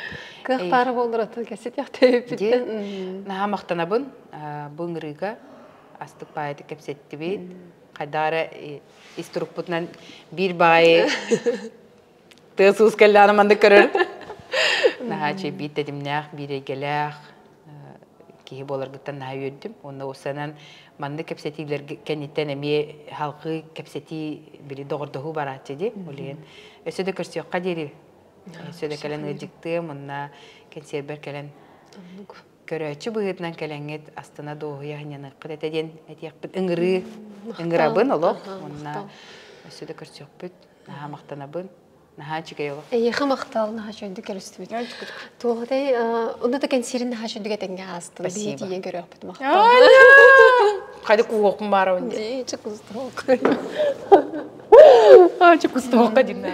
Кыах баара буоллар атын кэпсэтиэхтээбиппиттэн. Наһаа махтанабын бу ыҥырыыга астык баайытык кэпсэттибит. Хайдаара ис турукпутунан биир баайы тыас уус кэллэҕинэ маннык көрөр. Наһаа үчүгэй биир тэтимнээх, биир эйгэлээх киһи буоларгыттан наһаа үөрдүм. Уонна уссанан маннык кэпсэтиилэр кэнниттэн эмиэ халҕыы кэпсэтии били доҕордоһуу барааччы дии. Ол иһин өссө да көрсүөххэ диэри өссө да кэлэн ыалдьыктыам уонна кэнсиэрбэр кэлэн көрөөччү быһыытынан кэлэҥҥит астына дуоһуйа сынньаныаххыт этэ диэн этиэхпит ыҥырыы ыҥырабын олох уонна өссө да көрсүөхпүт наһаа махтанабын. Наһаа үчүгэй олох. Эйиэхэ махтал, наһаа үчүгэйдик көрүстүбүт. Туоҕатай, онно да кэнсиэрин наһаа үчүгэйдик этэҥҥэ аастын. Биһи Спасибо. тиийэн көрүөхпүт махтал. Хайда кууһуохпун баарабын дии. Дии, чукустуох. Чукустуохха динна.